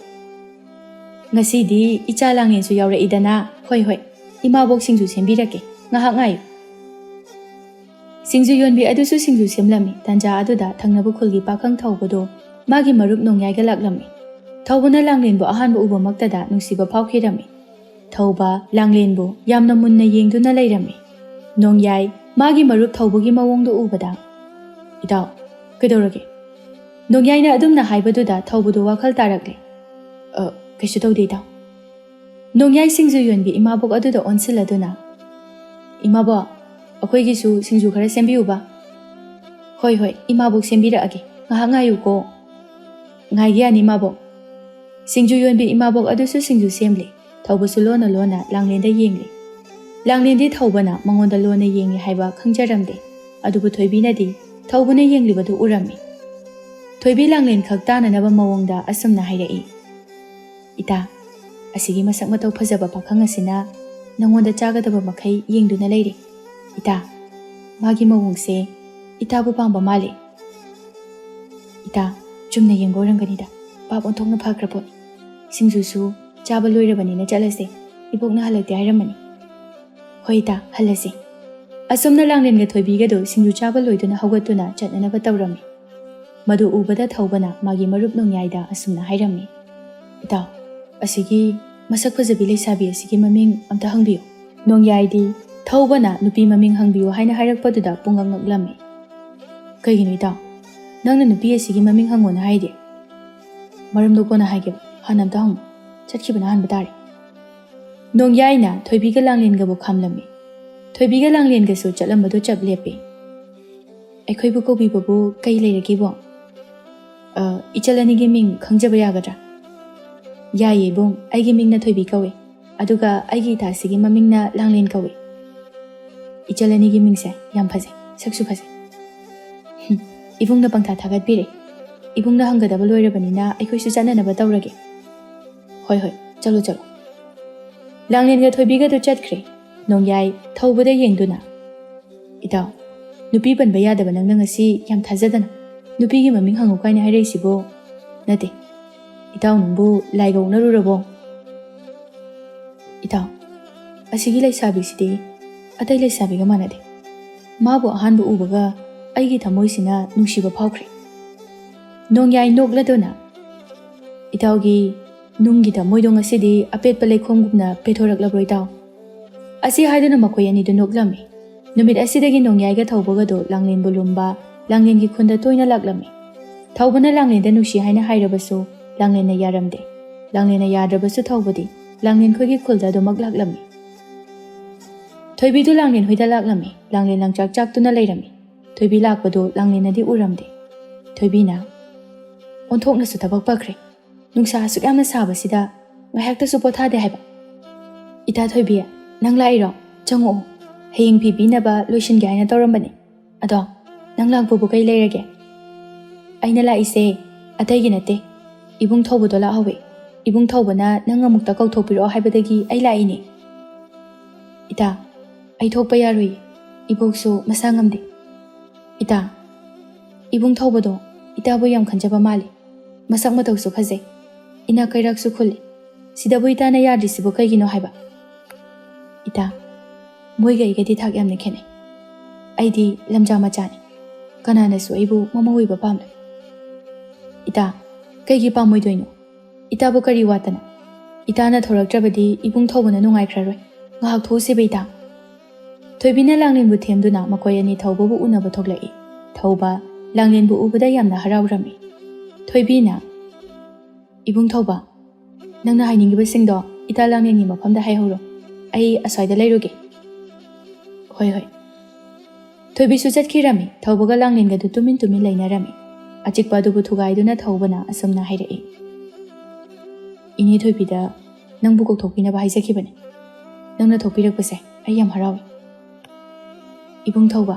"ꯉꯁꯤꯗꯤ ꯏꯆꯥ ꯂꯥꯡꯂꯦꯟꯁꯨ ꯌꯥꯎꯔꯛꯏꯗꯅ꯫ ꯍꯣꯏ, ꯍꯣꯏ, ꯏꯃꯥꯕꯣꯛ ꯁꯤꯡꯖꯨ ꯁꯦꯝꯕꯤꯔꯛꯀꯦ, ꯉꯥꯏꯍꯥꯛ ꯉꯥꯏꯌꯨ꯫" ꯁꯤꯡꯖꯨ ꯌꯣꯟꯕꯤ ꯑꯗꯨꯁꯨ ꯁꯤꯡꯖꯨ ꯁꯦꯝꯂꯝꯃꯤ꯫ ꯇꯥꯟꯖꯥ ꯑꯗꯨꯗ ꯊꯪꯅꯕ ꯈꯨꯜꯒꯤ ꯄꯥꯈꯪ ꯊꯧꯕꯗꯣ ꯃꯥꯒꯤ ꯃꯔꯨꯞ ꯅꯣꯡꯌꯥꯏꯒ ꯂꯥꯛꯂꯝꯃꯤ꯫ ꯊꯧꯕꯅ ꯂꯥꯡꯂꯦꯟꯕꯨ ꯑꯍꯥꯟꯕ ꯎꯕꯃꯛꯇꯗ ꯅꯨꯡꯁꯤꯕ ꯐꯥꯎꯈꯤꯔꯝꯃꯤ꯫ ꯊꯧꯕ ꯂꯥꯡꯂꯦꯟꯕꯨ ꯌꯥꯝꯅ ꯃꯨꯟꯅ ꯌꯦꯡꯗꯨꯅ ꯂꯩꯔꯝꯃꯤ꯫ ꯅꯣꯡꯌꯥꯏ ꯃꯥꯒꯤ ꯃꯔꯨꯞ ꯊꯧꯕꯒꯤ ꯃꯑꯣꯡꯗꯨ ꯎꯕꯗ, "ꯏꯇꯥꯎ, ꯀꯩꯗꯧꯔꯒꯦ?" ꯅꯣꯡꯌꯥꯏꯅ ꯑꯗꯨꯝꯅ ꯍꯥꯏꯕꯗꯨꯗ ꯊꯧꯕꯗꯨ ꯋꯥꯈꯜ ꯇꯥꯔꯛꯂꯦ꯫ "ꯑ, ꯀꯩꯁꯨ ꯇꯧꯗꯦ, ꯏꯇꯥꯎ꯫" ꯅꯣꯡꯌꯥꯏ ꯁꯤꯡꯖꯨ ꯌꯣꯟꯕꯤ ꯏꯃꯥꯕꯣꯛ ꯑꯗꯨꯗ ꯑꯣꯟꯁꯤꯜꯂꯗꯨꯅ, "ꯏꯃꯥꯕꯣꯛ, "ꯑꯩꯈꯣꯏꯒꯤꯁꯨ ꯁꯤꯡꯖꯨ ꯈꯔ ꯁꯦꯝꯕꯤꯌꯨꯕ꯫" "ꯍꯣꯏ, ꯍꯣꯏ, ꯏꯃꯥꯕꯣꯛ ꯁꯦꯝꯕꯤꯔꯛꯑꯒꯦ, ꯉꯥꯏꯍꯥꯛ ꯉꯥꯏꯌꯨꯀꯣ꯫" "ꯉꯥꯏꯒꯦ ꯌꯥꯅꯤ, ꯏꯃꯥꯕꯣꯛ꯫" ꯁꯤꯡꯖꯨ ꯌꯣꯟꯕꯤ ꯏꯃꯥꯕꯣꯛ ꯑꯗꯨꯁꯨ ꯁꯤꯡꯖꯨ ꯁꯦꯝꯂꯤ꯫ ꯊꯧꯕꯁꯨ ꯂꯣꯟꯅ ꯂꯣꯟꯅ ꯂꯥꯡꯂꯦꯟꯗ ꯌꯦꯡꯂꯤ꯫ ꯂꯥꯡꯂꯦꯟꯗꯤ ꯊꯧꯕꯅ ꯃꯉꯣꯟꯗ ꯂꯣꯟꯅ ꯌꯦꯡꯂꯤ ꯍꯥꯏꯕ ꯈꯪꯖꯔꯝꯗꯦ꯫ ꯑꯗꯨꯕꯨ ꯊꯣꯏꯕꯤꯅꯗꯤ ꯊꯧꯕꯅ ꯌꯦꯡꯂꯤꯕꯗꯨ ꯎꯔꯝꯃꯤ꯫ ꯊꯣꯏꯕꯤ ꯂꯥꯡꯂꯦꯟ ꯈꯛ ꯇꯥꯅꯅꯕ ꯃꯑꯣꯡꯗ ꯑꯁꯨꯝꯅ ꯍꯥꯏꯔꯛꯏ, "ꯏꯇꯥ, ꯑꯁꯤꯒꯤ ꯃꯁꯛ ꯃꯇꯧ ꯐꯖꯕ ꯄꯥꯈꯪ ꯑꯁꯤꯅ ꯅꯉꯣꯟꯗ ꯆꯥꯒꯗꯕ ꯃꯈꯩ ꯌꯦꯡꯗꯨꯅ ꯂꯩꯔꯦ꯫ ꯏꯇꯥ, ꯃꯥꯒꯤ ꯃꯑꯣꯡꯁꯦ ꯏꯇꯥꯕꯨ ꯄꯥꯝꯕ ꯃꯥꯜꯂꯤ꯫" "ꯏꯇꯥ, ꯆꯨꯝꯅ ꯌꯦꯡꯕ ꯑꯣꯏꯔꯝꯒꯅꯤꯗ꯫ ꯄꯥꯞ ꯑꯣꯟꯊꯣꯛꯅ ꯐꯈ꯭ꯔ ꯄꯣꯠꯅꯤ꯫ ꯁꯤꯡꯖꯨꯁꯨ ꯆꯥꯕ ꯂꯣꯏꯔꯕꯅꯤꯅ ꯆꯠꯂꯁꯦ꯫ ꯏꯕꯣꯛꯅ ꯍꯜꯂꯛꯇꯦ ꯍꯥꯏꯔꯝꯃꯅꯤ꯫" "ꯍꯣꯏ ꯏꯇꯥ, ꯍꯜꯂꯁꯤ꯫" ꯑꯁꯨꯝꯅ ꯂꯥꯡꯂꯦꯟꯒ ꯊꯣꯏꯕꯤꯒꯗꯨ ꯁꯤꯡꯖꯨ ꯆꯥꯕ ꯂꯣꯏꯗꯨꯅ ꯍꯧꯒꯠꯇꯨꯅ ꯆꯠꯅꯅꯕ ꯇꯧꯔꯝꯃꯤ꯫ ꯃꯗꯨ ꯎꯕꯗ ꯊꯧꯕꯅ ꯃꯥꯒꯤ ꯃꯔꯨꯞ ꯅꯣꯡꯌꯥꯏꯗ ꯑꯁꯨꯝꯅ ꯍꯥꯏꯔꯝꯃꯤ, "ꯏꯇꯥꯎ, ꯑꯁꯤꯒꯤ ꯃꯁꯛ ꯐꯖꯕꯤ ꯂꯩꯁꯥꯕꯤ ꯑꯁꯤꯒꯤ ꯃꯃꯤꯡ ꯑꯝꯇ ꯍꯪꯕꯤꯌꯨ꯫" ꯅꯣꯡꯌꯥꯏꯗꯤ ꯊꯧꯕꯅ ꯅꯨꯄꯤ ꯃꯃꯤꯡ ꯍꯪꯕꯤꯌꯨ ꯍꯥꯏꯅ ꯍꯥꯏꯔꯛꯄꯗꯨꯗ ꯄꯨꯡꯉꯛ ꯉꯛꯂꯝꯃꯤ꯫ "ꯀꯩꯒꯤꯅꯣ ꯏꯇꯥꯎ? ꯅꯪꯅ ꯅꯨꯄꯤ ꯑꯁꯤꯒꯤ ꯃꯃꯤꯡ ꯍꯪꯉꯣꯅ ꯍꯥꯏꯗꯤ?" "ꯃꯔꯝꯗꯣ ꯀꯣꯟꯅ ꯍꯥꯏꯒꯦꯕ, ꯍꯥꯟꯅ ꯑꯝꯇ ꯍꯪꯉꯨ꯫ ꯆꯠꯈꯤꯕꯅ ꯍꯥꯟꯕ ꯇꯥꯔꯦ꯫" ꯅꯣꯡꯌꯥꯏꯅ ꯊꯣꯏꯕꯤꯒ ꯂꯥꯡꯂꯦꯟꯒꯕꯨ ꯈꯥꯝꯂꯝꯃꯤ꯫ ꯊꯣꯏꯕꯤꯒ ꯂꯥꯡꯂꯦꯟꯒꯁꯨ ꯆꯠꯂꯝꯕꯗꯨ ꯆꯞ ꯂꯦꯞꯄꯤ꯫ "ꯑꯩꯈꯣꯏꯕꯨ ꯀꯧꯕꯤꯕꯕꯨ ꯀꯩ ꯂꯩꯔꯒꯦꯕꯣ?" "ꯑ, ꯏꯆꯜ ꯑꯅꯤꯒꯤ ꯃꯤꯡ ꯈꯪꯖꯕ ꯌꯥꯒꯗ꯭ꯔꯥ?" "ꯌꯥꯏꯌꯦ ꯏꯕꯨꯡ, ꯑꯩꯒꯤ ꯃꯤꯡꯅ ꯊꯣꯏꯕꯤ ꯀꯧꯏ, ꯑꯗꯨꯒ ꯑꯩꯒꯤ ꯏꯇꯥꯁꯤꯒꯤ ꯃꯃꯤꯡꯅ ꯂꯥꯡꯂꯦꯟ ꯀꯧꯏ꯫" "ꯏꯆꯜ ꯑꯅꯤꯒꯤ ꯃꯤꯡꯁꯦ ꯌꯥꯝ ꯐꯖꯩ, ꯁꯛꯁꯨ ꯐꯖꯩ꯫" "ꯍꯨꯝ, ꯏꯕꯨꯡꯅ ꯄꯪꯊꯥ ꯊꯥꯒꯠꯄꯤꯔꯦ꯫ ꯏꯕꯨꯡꯅ ꯍꯪꯒꯗꯕ ꯂꯣꯏꯔꯕꯅꯤꯅ ꯑꯩꯈꯣꯏꯁꯨ ꯆꯠꯅꯅꯕ ꯇꯧꯔꯒꯦ꯫" "ꯍꯣꯏ, ꯍꯣꯏ, ꯆꯠꯂꯣ, ꯆꯠꯂꯣ꯫" ꯂꯥꯡꯂꯦꯟꯒ ꯊꯣꯏꯕꯤꯒꯗꯨ ꯆꯠꯈ꯭ꯔꯦ꯫ ꯅꯣꯡꯌꯥꯏ ꯊꯧꯕꯗ ꯌꯦꯡꯗꯨꯅ, "ꯏꯇꯥꯎ, ꯅꯨꯄꯤ ꯄꯟꯕ ꯌꯥꯗꯕ ꯅꯪꯅ ꯉꯁꯤ ꯌꯥꯝ ꯊꯥꯖꯗꯅ ꯅꯨꯄꯤꯒꯤ ꯃꯃꯤꯡ ꯍꯪꯉꯨ ꯀꯥꯏꯅ ꯍꯥꯏꯔꯛꯏꯁꯤꯕꯣ? ꯅꯠꯇꯦ, ꯏꯇꯥꯎ ꯅꯪꯕꯨ ꯂꯥꯏꯒ ꯑꯣꯛꯅꯔꯨꯔꯕꯣ? ꯏꯇꯥꯎ, ꯑꯁꯤꯒꯤ ꯂꯩꯁꯥꯕꯤꯁꯤꯗꯤ ꯑꯇꯩ ꯂꯩꯁꯥꯕꯤꯒ ꯃꯥꯟꯅꯗꯦ꯫ ꯃꯥꯕꯨ ꯑꯍꯥꯟꯕ ꯎꯕꯒ ꯑꯩꯒꯤ ꯊꯃꯣꯏꯁꯤꯅ ꯅꯨꯡꯁꯤꯕ ꯐꯥꯎꯈ꯭ꯔꯦ꯫" ꯅꯣꯡꯌꯥꯏ ꯅꯣꯛꯂꯗꯨꯅ, "ꯏꯇꯥꯎꯒꯤ ꯅꯨꯡꯒꯤ ꯊꯃꯣꯏꯗꯣ ꯉꯁꯤꯗꯤ ꯑꯄꯦꯠꯄ ꯂꯩꯈꯣꯝꯒꯨꯝꯅ ꯄꯦꯊꯣꯔꯛꯂꯕ꯭ꯔꯣ ꯏꯇꯥꯎ?" ꯑꯁꯤ ꯍꯥꯏꯗꯨꯅ ꯃꯈꯣꯏ ꯑꯅꯤꯗꯨ ꯅꯣꯛꯂꯝꯃꯤ꯫ ꯅꯨꯃꯤꯠ ꯑꯁꯤꯗꯒꯤ ꯅꯣꯡꯌꯥꯏꯒ ꯊꯧꯕꯒꯗꯨ ꯂꯥꯡꯂꯦꯟꯕꯨ ꯂꯨꯝꯕ, ꯂꯥꯡꯂꯦꯟꯒꯤ ꯈꯨꯟꯗ ꯇꯣꯏꯅ ꯂꯥꯛꯂꯝꯃꯤ꯫ ꯊꯧꯕꯅ ꯂꯥꯡꯂꯦꯟꯗ ꯅꯨꯡꯁꯤ ꯍꯥꯏꯅ ꯍꯥꯏꯔꯕꯁꯨ ꯂꯥꯡꯂꯦꯟꯅ ꯌꯥꯔꯝꯗꯦ꯫ ꯂꯥꯡꯂꯦꯟꯅ ꯌꯥꯗ꯭ꯔꯕꯁꯨ ꯊꯧꯕꯗꯤ ꯂꯥꯡꯂꯦꯟ ꯈꯣꯏꯒꯤ ꯈꯨꯜꯗ ꯑꯗꯨꯃꯛ ꯂꯥꯛꯂꯝꯃꯤ꯫ ꯊꯣꯏꯕꯤꯗꯨ ꯂꯥꯡꯂꯦꯟ ꯍꯣꯏꯗ ꯂꯥꯛꯂꯝꯃꯤ꯫ ꯂꯥꯡꯂꯦꯟ ꯂꯪꯆꯥꯛ ꯆꯥꯛꯇꯨꯅ ꯂꯩꯔꯝꯃꯤ꯫ ꯊꯣꯏꯕꯤ ꯂꯥꯛꯄꯗꯨ ꯂꯥꯡꯂꯦꯟꯅꯗꯤ ꯎꯔꯝꯗꯦ꯫ ꯊꯣꯏꯕꯤꯅ, "ꯑꯣꯟꯊꯣꯛꯅꯁꯨ ꯊꯕꯛ ꯐꯈ꯭ꯔꯦ꯫ ꯅꯨꯡꯁꯥ ꯑꯁꯨꯛ ꯌꯥꯝꯅ ꯁꯥꯕꯁꯤꯗ ꯉꯥꯏꯍꯥꯛꯇꯁꯨ ꯄꯣꯊꯥꯗꯦ ꯍꯥꯏꯕ꯫ ꯏꯇꯥ ꯊꯣꯏꯕꯤ, ꯅꯪ ꯂꯥꯛꯏꯔꯣ? ꯆꯪꯉꯛꯑꯣ꯫ ꯍꯌꯦꯡ ꯐꯤ ꯄꯤꯅꯕ ꯂꯣꯏꯁꯤꯟꯒꯦ ꯍꯥꯏꯅ ꯇꯧꯔꯝꯕꯅꯤ꯫ ꯑꯗꯣ ꯅꯪ ꯂꯥꯛꯄꯕꯨ ꯀꯩ ꯂꯩꯔꯒꯦ?" "ꯑꯩꯅ ꯂꯥꯛꯏꯁꯦ ꯑꯇꯩꯒꯤ ꯅꯠꯇꯦ꯫ ꯏꯕꯨꯡ ꯊꯧꯕꯗꯣ ꯂꯥꯛꯍꯧꯋꯦ꯫ ꯏꯕꯨꯡ ꯊꯧꯕꯅ ꯅꯪ ꯑꯃꯨꯛꯇ ꯀꯧꯊꯣꯛꯄꯤꯔꯛꯑꯣ ꯍꯥꯏꯕꯗꯒꯤ ꯑꯩ ꯂꯥꯛꯏꯅꯦ꯫ ꯏꯇꯥ, ꯑꯩ ꯊꯣꯛꯄ ꯌꯥꯔꯣꯏꯌꯦ꯫ ꯏꯕꯣꯛꯁꯨ ꯃꯁꯥ ꯉꯝꯗꯦ꯫ ꯏꯇꯥ, ꯏꯕꯨꯡ ꯊꯧꯕꯗꯣ ꯏꯇꯥꯕꯨ ꯌꯥꯝ ꯈꯟꯖꯕ ꯃꯥꯜꯂꯤ꯫ ꯃꯁꯛ ꯃꯇꯧꯁꯨ ꯐꯖꯩ꯫ ꯏꯅꯥꯛ ꯀꯩꯔꯥꯛꯁꯨ ꯈꯨꯜꯂꯤ꯫ ꯁꯤꯗꯕꯨ ꯏꯇꯥꯅ ꯌꯥꯗ꯭ꯔꯤꯁꯤꯕꯨ ꯀꯩꯒꯤꯅꯣ ꯍꯥꯏꯕ?" "ꯏꯇꯥ, ꯃꯣꯏꯒ ꯑꯩꯒꯗꯤ ꯊꯥꯛ ꯌꯥꯝꯅ ꯈꯦꯠꯅꯩ꯫ ꯑꯩꯗꯤ ꯂꯝꯖꯥ ꯃꯆꯥꯅꯤ꯫ ꯀꯅꯥꯅꯁꯨ ꯑꯩꯕꯨ ꯃꯃꯧ ꯑꯣꯏꯕ ꯄꯥꯝꯂꯣꯏ꯫" "ꯏꯇꯥ, ꯀꯩꯒꯤ ꯄꯥꯝꯃꯣꯏꯗꯣꯏꯅꯣ? ꯏꯇꯥꯕꯨ ꯀꯔꯤ ꯋꯥꯠꯇꯅ? ꯏꯇꯥꯅ ꯊꯧꯔꯛꯇ꯭ꯔꯕꯗꯤ ꯏꯕꯨꯡ ꯊꯧꯕꯅ ꯅꯨꯡꯉꯥꯏꯈ꯭ꯔꯔꯣꯏ꯫ ꯉꯥꯏꯍꯥꯛ ꯊꯣꯛꯎꯁꯦꯕ ꯏꯇꯥ꯫" ꯊꯣꯏꯕꯤꯅ ꯂꯥꯡꯂꯦꯟꯕꯨ ꯊꯦꯝꯗꯨꯅ ꯃꯈꯣꯏ ꯑꯅꯤ ꯊꯧꯕꯕꯨ ꯎꯅꯕ ꯊꯣꯛꯂꯛꯏ꯫ ꯊꯧꯕ ꯂꯥꯡꯂꯦꯟꯕꯨ ꯎꯕꯗ ꯌꯥꯝꯅ ꯍꯔꯥꯎꯔꯝꯃꯤ꯫ ꯊꯣꯏꯕꯤꯅ, "ꯏꯕꯨꯡ ꯊꯧꯕ, ꯅꯪꯅ ꯍꯥꯏꯅꯤꯡꯉꯤꯕꯁꯤꯡꯗꯣ ꯏꯇꯥ ꯂꯥꯡꯂꯦꯟꯒꯤ ꯃꯐꯝꯗ ꯍꯥꯏꯍꯧꯔꯣ꯫ ꯑꯩ ꯑꯁ꯭ꯋꯥꯏꯗ ꯂꯩꯔꯨꯒꯦ꯫" "ꯍꯣꯏ, ꯍꯣꯏ꯫" ꯊꯣꯏꯕꯤꯁꯨ ꯆꯠꯈꯤꯔꯝꯃꯤ꯫ ꯊꯧꯕꯒ ꯂꯥꯡꯂꯦꯟꯒꯗꯨ ꯇꯨꯃꯤꯟ ꯇꯨꯃꯤꯟ ꯂꯩꯅꯔꯝꯃꯤ꯫ ꯑꯆꯤꯛꯄ ꯑꯗꯨꯕꯨ ꯊꯨꯒꯥꯏꯗꯨꯅ ꯊꯧꯕꯅ ꯑꯁꯨꯝꯅ ꯍꯥꯏꯔꯛꯏ, "ꯏꯅꯦ ꯊꯣꯏꯕꯤꯗ ꯅꯪꯕꯨ ꯀꯧꯊꯣꯛꯄꯤꯅꯕ ꯍꯥꯏꯖꯈꯤꯕꯅꯤ꯫ ꯅꯪꯅ ꯊꯣꯛꯄꯤꯔꯛꯄꯁꯦ ꯑꯩ ꯌꯥꯝ ꯍꯔꯥꯎꯏ꯫" "ꯏꯕꯨꯡ ꯊꯧꯕ,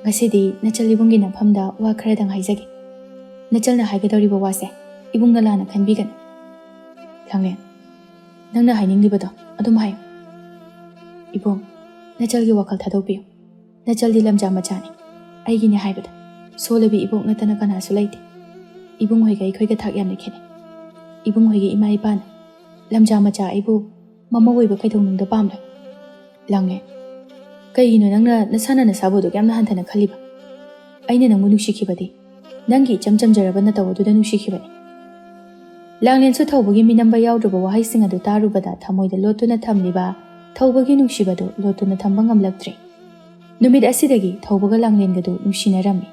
ꯉꯁꯤꯗꯤ ꯅꯆꯜ ꯏꯕꯨꯡꯒꯤ ꯅꯐꯝꯗ ꯋꯥ ꯈꯔꯗꯪ ꯍꯥꯏꯖꯒꯦ꯫ ꯅꯆꯜꯅ ꯍꯥꯏꯒꯗꯧꯔꯤꯕ ꯋꯥꯁꯦ ꯏꯕꯨꯡꯅ ꯂꯥꯟꯅ ꯈꯟꯕꯤꯒꯅꯨ꯫" "ꯂꯥꯡꯂꯦꯟ, ꯅꯪꯅ ꯍꯥꯏꯅꯤꯡꯂꯤꯕꯗꯣ ꯑꯗꯨꯝ ꯍꯥꯏꯌꯨ꯫" "ꯏꯕꯨꯡ, ꯅꯆꯜꯒꯤ ꯋꯥꯈꯜ ꯊꯥꯗꯣꯛꯄꯤꯌꯨ꯫ ꯅꯆꯜꯗꯤ ꯂꯝꯖꯥ ꯃꯆꯥꯅꯤ꯫ ꯑꯩꯒꯤꯅꯦ ꯍꯥꯏꯕꯗ ꯁꯣꯜꯂꯕꯤ ꯏꯕꯣꯛ ꯅꯠꯇꯅ ꯀꯅꯥꯁꯨ ꯂꯩꯇꯦ꯫ ꯏꯕꯨꯡ ꯍꯣꯏꯒ ꯑꯩꯈꯣꯏꯒ ꯊꯥꯛ ꯌꯥꯝꯅ ꯈꯦꯠꯅꯩ꯫ ꯏꯕꯨꯡ ꯍꯣꯏꯒꯤ ꯏꯃꯥ ꯏꯄꯥꯅ ꯂꯝꯖꯥ ꯃꯆꯥ ꯑꯩꯕꯨ ꯃꯃꯧ ꯑꯣꯏꯕ ꯀꯩꯗꯧꯅꯨꯡꯗ ꯄꯥꯝꯂꯣꯏ꯫" "ꯂꯥꯡꯂꯦꯟ, ꯀꯩꯒꯤꯅꯣ ꯅꯪꯅ ꯅꯁꯥꯅ ꯅꯁꯥꯕꯨ ꯑꯗꯨꯛ ꯌꯥꯝꯅ ꯍꯟꯊꯅ ꯈꯜꯂꯤꯕ? ꯑꯩꯅ ꯅꯪꯕꯨ ꯅꯨꯡꯁꯤꯈꯤꯕꯗꯤ ꯅꯪꯒꯤ ꯏꯆꯝ ꯆꯝꯖꯔꯕ ꯅꯇꯧ ꯑꯗꯨꯗ ꯅꯨꯡꯁꯤꯈꯤꯕꯅꯤ꯫" ꯂꯥꯡꯂꯦꯟꯁꯨ ꯊꯧꯕꯒꯤ ꯃꯤꯅꯝꯕ ꯌꯥꯎꯗ꯭ꯔꯕ ꯋꯥꯍꯩꯁꯤꯡ ꯑꯗꯨ ꯇꯥꯔꯨꯕꯗ ꯊꯃꯣꯏꯗ ꯂꯣꯠꯇꯨꯅ ꯊꯝꯂꯤꯕ ꯊꯧꯕꯒꯤ ꯅꯨꯡꯁꯤꯕꯗꯨ ꯂꯣꯠꯇꯨꯅ ꯊꯝꯕ ꯉꯝꯂꯛꯇ꯭ꯔꯦ꯫ ꯅꯨꯃꯤꯠ ꯑꯁꯤꯗꯒꯤ ꯊꯧꯕꯒ ꯂꯥꯡꯂꯦꯟꯒꯗꯨ ꯅꯨꯡꯁꯤꯅꯔꯝꯃꯤ꯫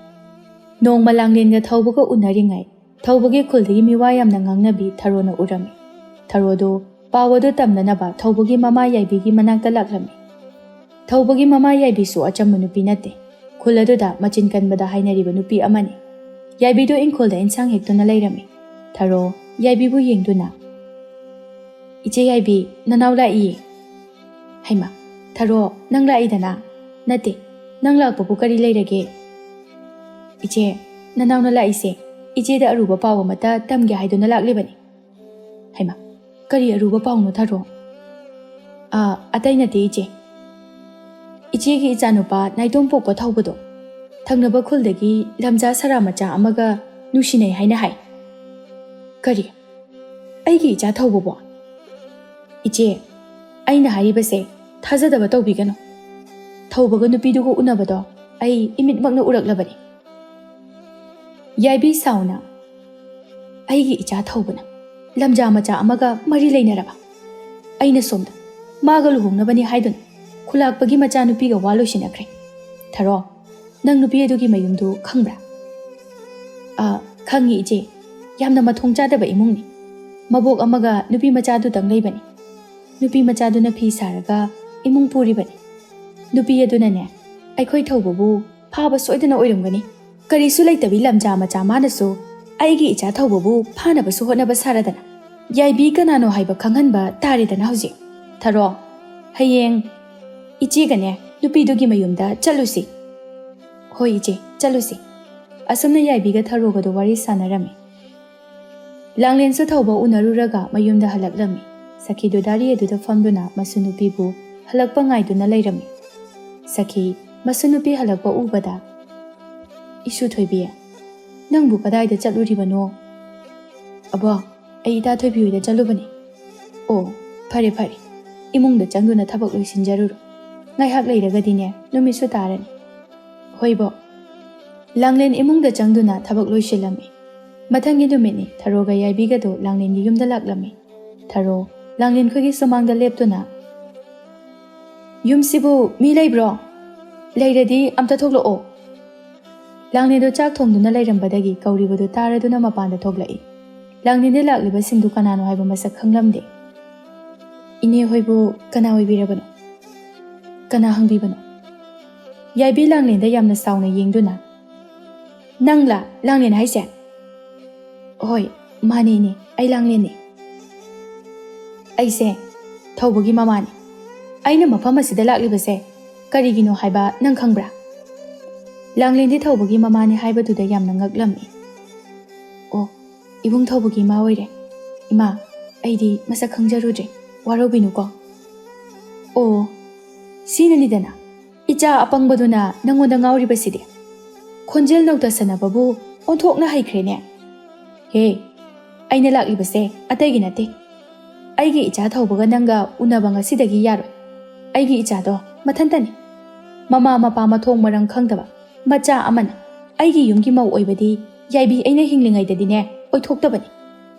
ꯅꯣꯡꯃ ꯂꯥꯡꯂꯦꯟꯒ ꯊꯧꯕꯒ ꯎꯅꯔꯤꯉꯩ ꯊꯧꯕꯒꯤ ꯈꯨꯜꯗꯒꯤ ꯃꯤꯋꯥ ꯌꯥꯝꯅ ꯉꯥꯡꯅꯕꯤ ꯊꯔꯣꯅ ꯎꯔꯝꯃꯤ꯫ ꯊꯔꯣꯗꯨ ꯄꯥꯎ ꯑꯗꯨ ꯇꯝꯅꯅꯕ ꯊꯧꯕꯒꯤ ꯃꯃꯥ ꯌꯥꯏꯕꯤꯒꯤ ꯃꯅꯥꯛꯇ ꯂꯥꯛꯂꯝꯃꯤ꯫ ꯊꯧꯕꯒꯤ ꯃꯃꯥ ꯌꯥꯏꯕꯤꯁꯨ ꯑꯆꯝꯕ ꯅꯨꯄꯤ ꯅꯠꯇꯦ꯫ ꯈꯨꯜ ꯑꯗꯨꯗ ꯃꯆꯤꯟ ꯀꯟꯕꯗ ꯍꯥꯏꯅꯔꯤꯕ ꯅꯨꯄꯤ ꯑꯃꯅꯤ꯫ ꯌꯥꯏꯕꯤꯗꯨ ꯏꯪꯈꯣꯜꯗ ꯏꯟꯁꯥꯡ ꯍꯦꯛꯇꯨꯅ ꯂꯩꯔꯝꯃꯤ꯫ ꯊꯔꯣ ꯌꯥꯏꯕꯤꯕꯨ ꯌꯦꯡꯗꯨꯅ, "ꯏꯆꯦ ꯌꯥꯏꯕꯤ, ꯅꯅꯥꯎ ꯂꯥꯛꯏꯌꯦ꯫" "ꯍꯩꯃꯥ, ꯊꯔꯣ, ꯅꯪ ꯂꯥꯛꯏꯗꯅ? ꯅꯠꯇꯦ, ꯅꯪ ꯂꯥꯛꯄꯕꯨ ꯀꯔꯤ ꯂꯩꯔꯒꯦ?" "ꯏꯆꯦ, ꯅꯅꯥꯎꯅ ꯂꯥꯛꯏꯁꯦ ꯏꯆꯦꯗ ꯑꯔꯨꯕ ꯄꯥꯎ ꯑꯃꯇ ꯇꯝꯒꯦ ꯍꯥꯏꯗꯨꯅ ꯂꯥꯛꯂꯤꯕꯅꯤ꯫" "ꯍꯩꯃꯥ, ꯀꯔꯤ ꯑꯔꯨꯕ ꯄꯥꯎꯅꯣ ꯊꯔꯣ?" "ꯑꯥ, ꯑꯇꯩ ꯅꯠꯇꯦ ꯏꯆꯦ꯫ ꯏꯆꯦꯒꯤ ꯏꯆꯥꯅꯨꯄꯥ ꯅꯥꯏꯇꯣꯝ ꯄꯣꯛꯄ ꯊꯧꯕꯗꯣ ꯊꯪꯅꯕ ꯈꯨꯜꯗꯒꯤ ꯂꯝꯖꯥ ꯁꯔꯥ ꯃꯆꯥ ꯑꯃꯒ ꯅꯨꯡꯁꯤꯅꯩ ꯍꯥꯏꯅ ꯍꯥꯏ꯫" "ꯀꯔꯤ? ꯑꯩꯒꯤ ꯏꯆꯥ ꯊꯧꯕꯕꯣ?" "ꯏꯆꯦ, ꯑꯩꯅ ꯍꯥꯏꯔꯤꯕꯁꯦ ꯊꯥꯖꯗꯕ ꯇꯧꯕꯤꯒꯅꯨ꯫ ꯊꯧꯕꯒ ꯅꯨꯄꯤꯗꯨꯒ ꯎꯅꯕꯗꯣ ꯑꯩ ꯏꯃꯤꯠꯃꯛꯅ ꯎꯔꯛꯂꯕꯅꯤ꯫" ꯌꯥꯏꯕꯤ ꯁꯥꯎꯅ, "ꯑꯩꯒꯤ ꯏꯆꯥ ꯊꯧꯕꯅ ꯂꯝꯖꯥ ꯃꯆꯥ ꯑꯃꯒ ꯃꯔꯤ ꯂꯩꯅꯔꯕ? ꯑꯩꯅ ꯁꯣꯝꯗ ꯃꯥꯒ ꯂꯨꯍꯣꯡꯅꯕꯅꯤ ꯍꯥꯏꯗꯨꯅ ꯈꯨꯂꯥꯛꯄꯒꯤ ꯃꯆꯥꯅꯨꯄꯤꯒ ꯋꯥ ꯂꯣꯏꯁꯤꯟꯅꯈ꯭ꯔꯦ꯫ ꯊꯔꯣ, ꯅꯪ ꯅꯨꯄꯤ ꯑꯗꯨꯒꯤ ꯃꯌꯨꯝꯗꯨ ꯈꯪꯕ꯭ꯔꯥ?" "ꯑ, ꯈꯪꯉꯤ ꯏꯆꯦ꯫ ꯌꯥꯝꯅ ꯃꯊꯣꯡ ꯆꯥꯗꯕ ꯏꯃꯨꯡꯅꯤ꯫ ꯃꯕꯣꯛ ꯑꯃꯒ ꯅꯨꯄꯤ ꯃꯆꯥꯗꯨꯇꯪ ꯂꯩꯕꯅꯤ꯫ ꯅꯨꯄꯤ ꯃꯆꯥꯗꯨꯅ ꯐꯤ ꯁꯥꯔꯒ ꯏꯃꯨꯡ ꯄꯨꯔꯤꯕꯅꯤ꯫ ꯅꯨꯄꯤ ꯑꯗꯨꯅꯅꯦ, ꯑꯩꯈꯣꯏ ꯊꯧꯕꯕꯨ ꯐꯥꯕ ꯁꯣꯏꯗꯅ ꯑꯣꯏꯔꯝꯒꯅꯤ꯫ ꯀꯔꯤꯁꯨ ꯂꯩꯇꯕꯤ ꯂꯝꯖꯥ ꯃꯆꯥ ꯃꯥꯅꯁꯨ ꯑꯩꯒꯤ ꯏꯆꯥ ꯊꯧꯕꯕꯨ ꯐꯥꯅꯕꯁꯨ ꯍꯣꯠꯅꯕ ꯁꯥꯔꯗꯅ꯫ ꯌꯥꯏꯕꯤ ꯀꯅꯥꯅꯣ ꯍꯥꯏꯕ ꯈꯪꯍꯟꯕ ꯇꯥꯔꯦꯗꯅ ꯍꯧꯖꯤꯛ꯫ ꯊꯔꯣ, ꯍꯌꯦꯡ ꯏꯆꯦꯒꯅꯦ ꯅꯨꯄꯤꯗꯨꯒꯤ ꯃꯌꯨꯝꯗ ꯆꯠꯂꯨꯁꯤ꯫" "ꯍꯣꯏ ꯏꯆꯦ, ꯆꯠꯂꯨꯁꯤ꯫" ꯑꯁꯨꯝꯅ ꯌꯥꯏꯕꯤꯒ ꯊꯔꯣꯒꯗꯣ ꯋꯥꯔꯤ ꯁꯥꯟꯅꯔꯝꯃꯤ꯫ ꯂꯥꯡꯂꯦꯟꯁꯨ ꯊꯧꯕ ꯎꯅꯔꯨꯔꯒ ꯃꯌꯨꯝꯗ ꯍꯜꯂꯛꯂꯝꯃꯤ꯫ ꯁꯈꯤꯗꯨ ꯗꯥꯔꯤ ꯑꯗꯨꯗ ꯐꯝꯗꯨꯅ ꯃꯁꯨ ꯅꯨꯄꯤꯕꯨ ꯍꯜꯂꯛꯄ ꯉꯥꯏꯗꯨꯅ ꯂꯩꯔꯝꯃꯤ꯫ ꯁꯈꯤ, ꯃꯁꯨ ꯅꯨꯄꯤ ꯍꯜꯂꯛꯄ ꯎꯕꯗ, "ꯏꯁꯨ ꯊꯣꯏꯕꯤ, ꯅꯪꯕꯨ ꯀꯗꯥꯏꯗ ꯆꯠꯂꯨꯔꯤꯕꯅꯣ?" "ꯑꯕꯣ, ꯑꯩ ꯏꯇꯥ ꯊꯣꯏꯕꯤ ꯍꯣꯏꯗ ꯆꯠꯂꯨꯕꯅꯤ꯫" "ꯑꯣ, ꯐꯔꯦ ꯐꯔꯦ, ꯏꯃꯨꯡꯗ ꯆꯪꯗꯨꯅ ꯊꯕꯛ ꯂꯣꯏꯁꯤꯟꯖꯔꯨꯔꯣ꯫ ꯉꯥꯏꯍꯥꯛ ꯂꯩꯔꯒꯗꯤꯅꯦ ꯅꯨꯃꯤꯠꯁꯨ ꯇꯥꯔꯅꯤ꯫" "ꯍꯣꯏꯕꯣ꯫" ꯂꯥꯡꯂꯦꯟ ꯏꯃꯨꯡꯗ ꯆꯪꯗꯨꯅ ꯊꯕꯛ ꯂꯣꯏꯁꯤꯜꯂꯝꯃꯤ꯫ ꯃꯊꯪꯒꯤ ꯅꯨꯃꯤꯠꯅꯤ꯫ ꯊꯔꯣꯒ ꯌꯥꯏꯕꯤꯒꯗꯨ ꯂꯥꯡꯂꯦꯟꯒꯤ ꯌꯨꯝꯗ ꯂꯥꯛꯂꯝꯃꯤ꯫ ꯊꯔꯣ ꯂꯥꯡꯂꯦꯟ ꯈꯣꯏꯒꯤ ꯁꯨꯃꯥꯡꯗ ꯂꯦꯞꯇꯨꯅ, "ꯌꯨꯝꯁꯤꯕꯨ ꯃꯤ ꯂꯩꯕ꯭ꯔꯣ? ꯂꯩꯔꯗꯤ ꯑꯝꯇ ꯊꯣꯛꯂꯛꯑꯣ꯫" ꯂꯥꯡꯂꯦꯟꯗꯣ ꯆꯥꯛ ꯊꯣꯡꯗꯨꯅ ꯂꯩꯔꯝꯕꯗꯒꯤ ꯀꯧꯔꯤꯕꯗꯨ ꯇꯥꯔꯗꯨꯅ ꯃꯄꯥꯟꯗ ꯊꯣꯛꯂꯛꯏ꯫ ꯂꯥꯡꯂꯦꯟꯗ ꯂꯥꯛꯂꯤꯕꯁꯤꯡꯗꯨ ꯀꯅꯥꯅꯣ ꯍꯥꯏꯕ ꯃꯁꯛ ꯈꯪꯂꯝꯗꯦ꯫ "ꯏꯅꯦ ꯍꯣꯏꯕꯨ ꯀꯅꯥ ꯑꯣꯏꯕꯤꯔꯕꯅꯣ?" "ꯀꯅꯥ ꯍꯪꯕꯤꯕꯅꯣ?" ꯌꯥꯏꯕꯤ ꯂꯥꯡꯂꯦꯟꯗ ꯌꯥꯝꯅ ꯁꯥꯎꯅ ꯌꯦꯡꯗꯨꯅ, "ꯅꯪꯂꯥ ꯂꯥꯡꯂꯦꯟ ꯍꯥꯏꯁꯦ?" "ꯍꯣꯏ, ꯃꯥꯅꯦ ꯏꯅꯦ, ꯑꯩ ꯂꯥꯡꯂꯦꯟꯅꯦ꯫ ꯑꯩꯁꯦ ꯊꯧꯕꯒꯤ ꯃꯃꯥꯅꯦ꯫ ꯑꯩꯅ ꯃꯐꯝ ꯑꯁꯤꯗ ꯂꯥꯛꯂꯤꯕꯁꯦ ꯀꯔꯤꯒꯤꯅꯣ ꯍꯥꯏꯕ ꯅꯪ ꯈꯪꯕ꯭ꯔꯥ?" ꯂꯥꯡꯂꯦꯟꯗꯤ ꯊꯧꯕꯒꯤ ꯃꯃꯥꯅꯦ ꯍꯥꯏꯕꯗꯨꯗ ꯌꯥꯝꯅ ꯉꯛꯂꯝꯃꯤ꯫ "ꯑꯣ, ꯏꯕꯨꯡ ꯊꯧꯕꯒꯤ ꯏꯃꯥ ꯑꯣꯏꯔꯦ꯫ ꯏꯃꯥ, ꯑꯩꯗꯤ ꯃꯁꯛ ꯈꯪꯖꯔꯨꯗ꯭ꯔꯦ, ꯋꯥꯔꯧꯕꯤꯅꯨꯀꯣ꯫" "ꯑꯣ, ꯁꯤꯅꯅꯤꯗꯅ ꯏꯆꯥ ꯑꯄꯪꯕꯗꯨꯅ ꯅꯪꯉꯣꯟꯗ ꯉꯥꯎꯔꯤꯕꯁꯤꯗꯤ꯫ ꯈꯣꯟꯖꯦꯜ ꯅꯧꯇ ꯁꯥꯟꯅꯕꯕꯨ ꯑꯣꯟꯊꯣꯛꯅ ꯍꯩꯈ꯭ꯔꯦꯅꯦ꯫ ꯍꯦ, ꯑꯩꯅ ꯂꯥꯛꯂꯤꯕꯁꯦ ꯑꯇꯩꯒꯤ ꯅꯠꯇꯦ꯫ ꯑꯩꯒꯤ ꯏꯆꯥ ꯊꯧꯕꯒ ꯅꯪꯒ ꯎꯅꯕ ꯉꯁꯤꯗꯒꯤ ꯌꯥꯔꯣꯏ꯫ ꯑꯩꯒꯤ ꯏꯆꯥꯗꯣ ꯃꯊꯟꯇꯅꯤ꯫ ꯃꯃꯥ ꯃꯄꯥ ꯃꯊꯣꯡ ꯃꯔꯝ ꯈꯪꯗꯕ ꯃꯆꯥ ꯑꯃꯅ ꯑꯩꯒꯤ ꯌꯨꯝꯒꯤ ꯃꯧ ꯑꯣꯏꯕꯗꯤ ꯌꯥꯏꯕꯤ ꯑꯩꯅ ꯍꯤꯡꯂꯤꯉꯩꯗꯗꯤꯅꯦ ꯑꯣꯏꯊꯣꯛꯇꯕꯅꯤ꯫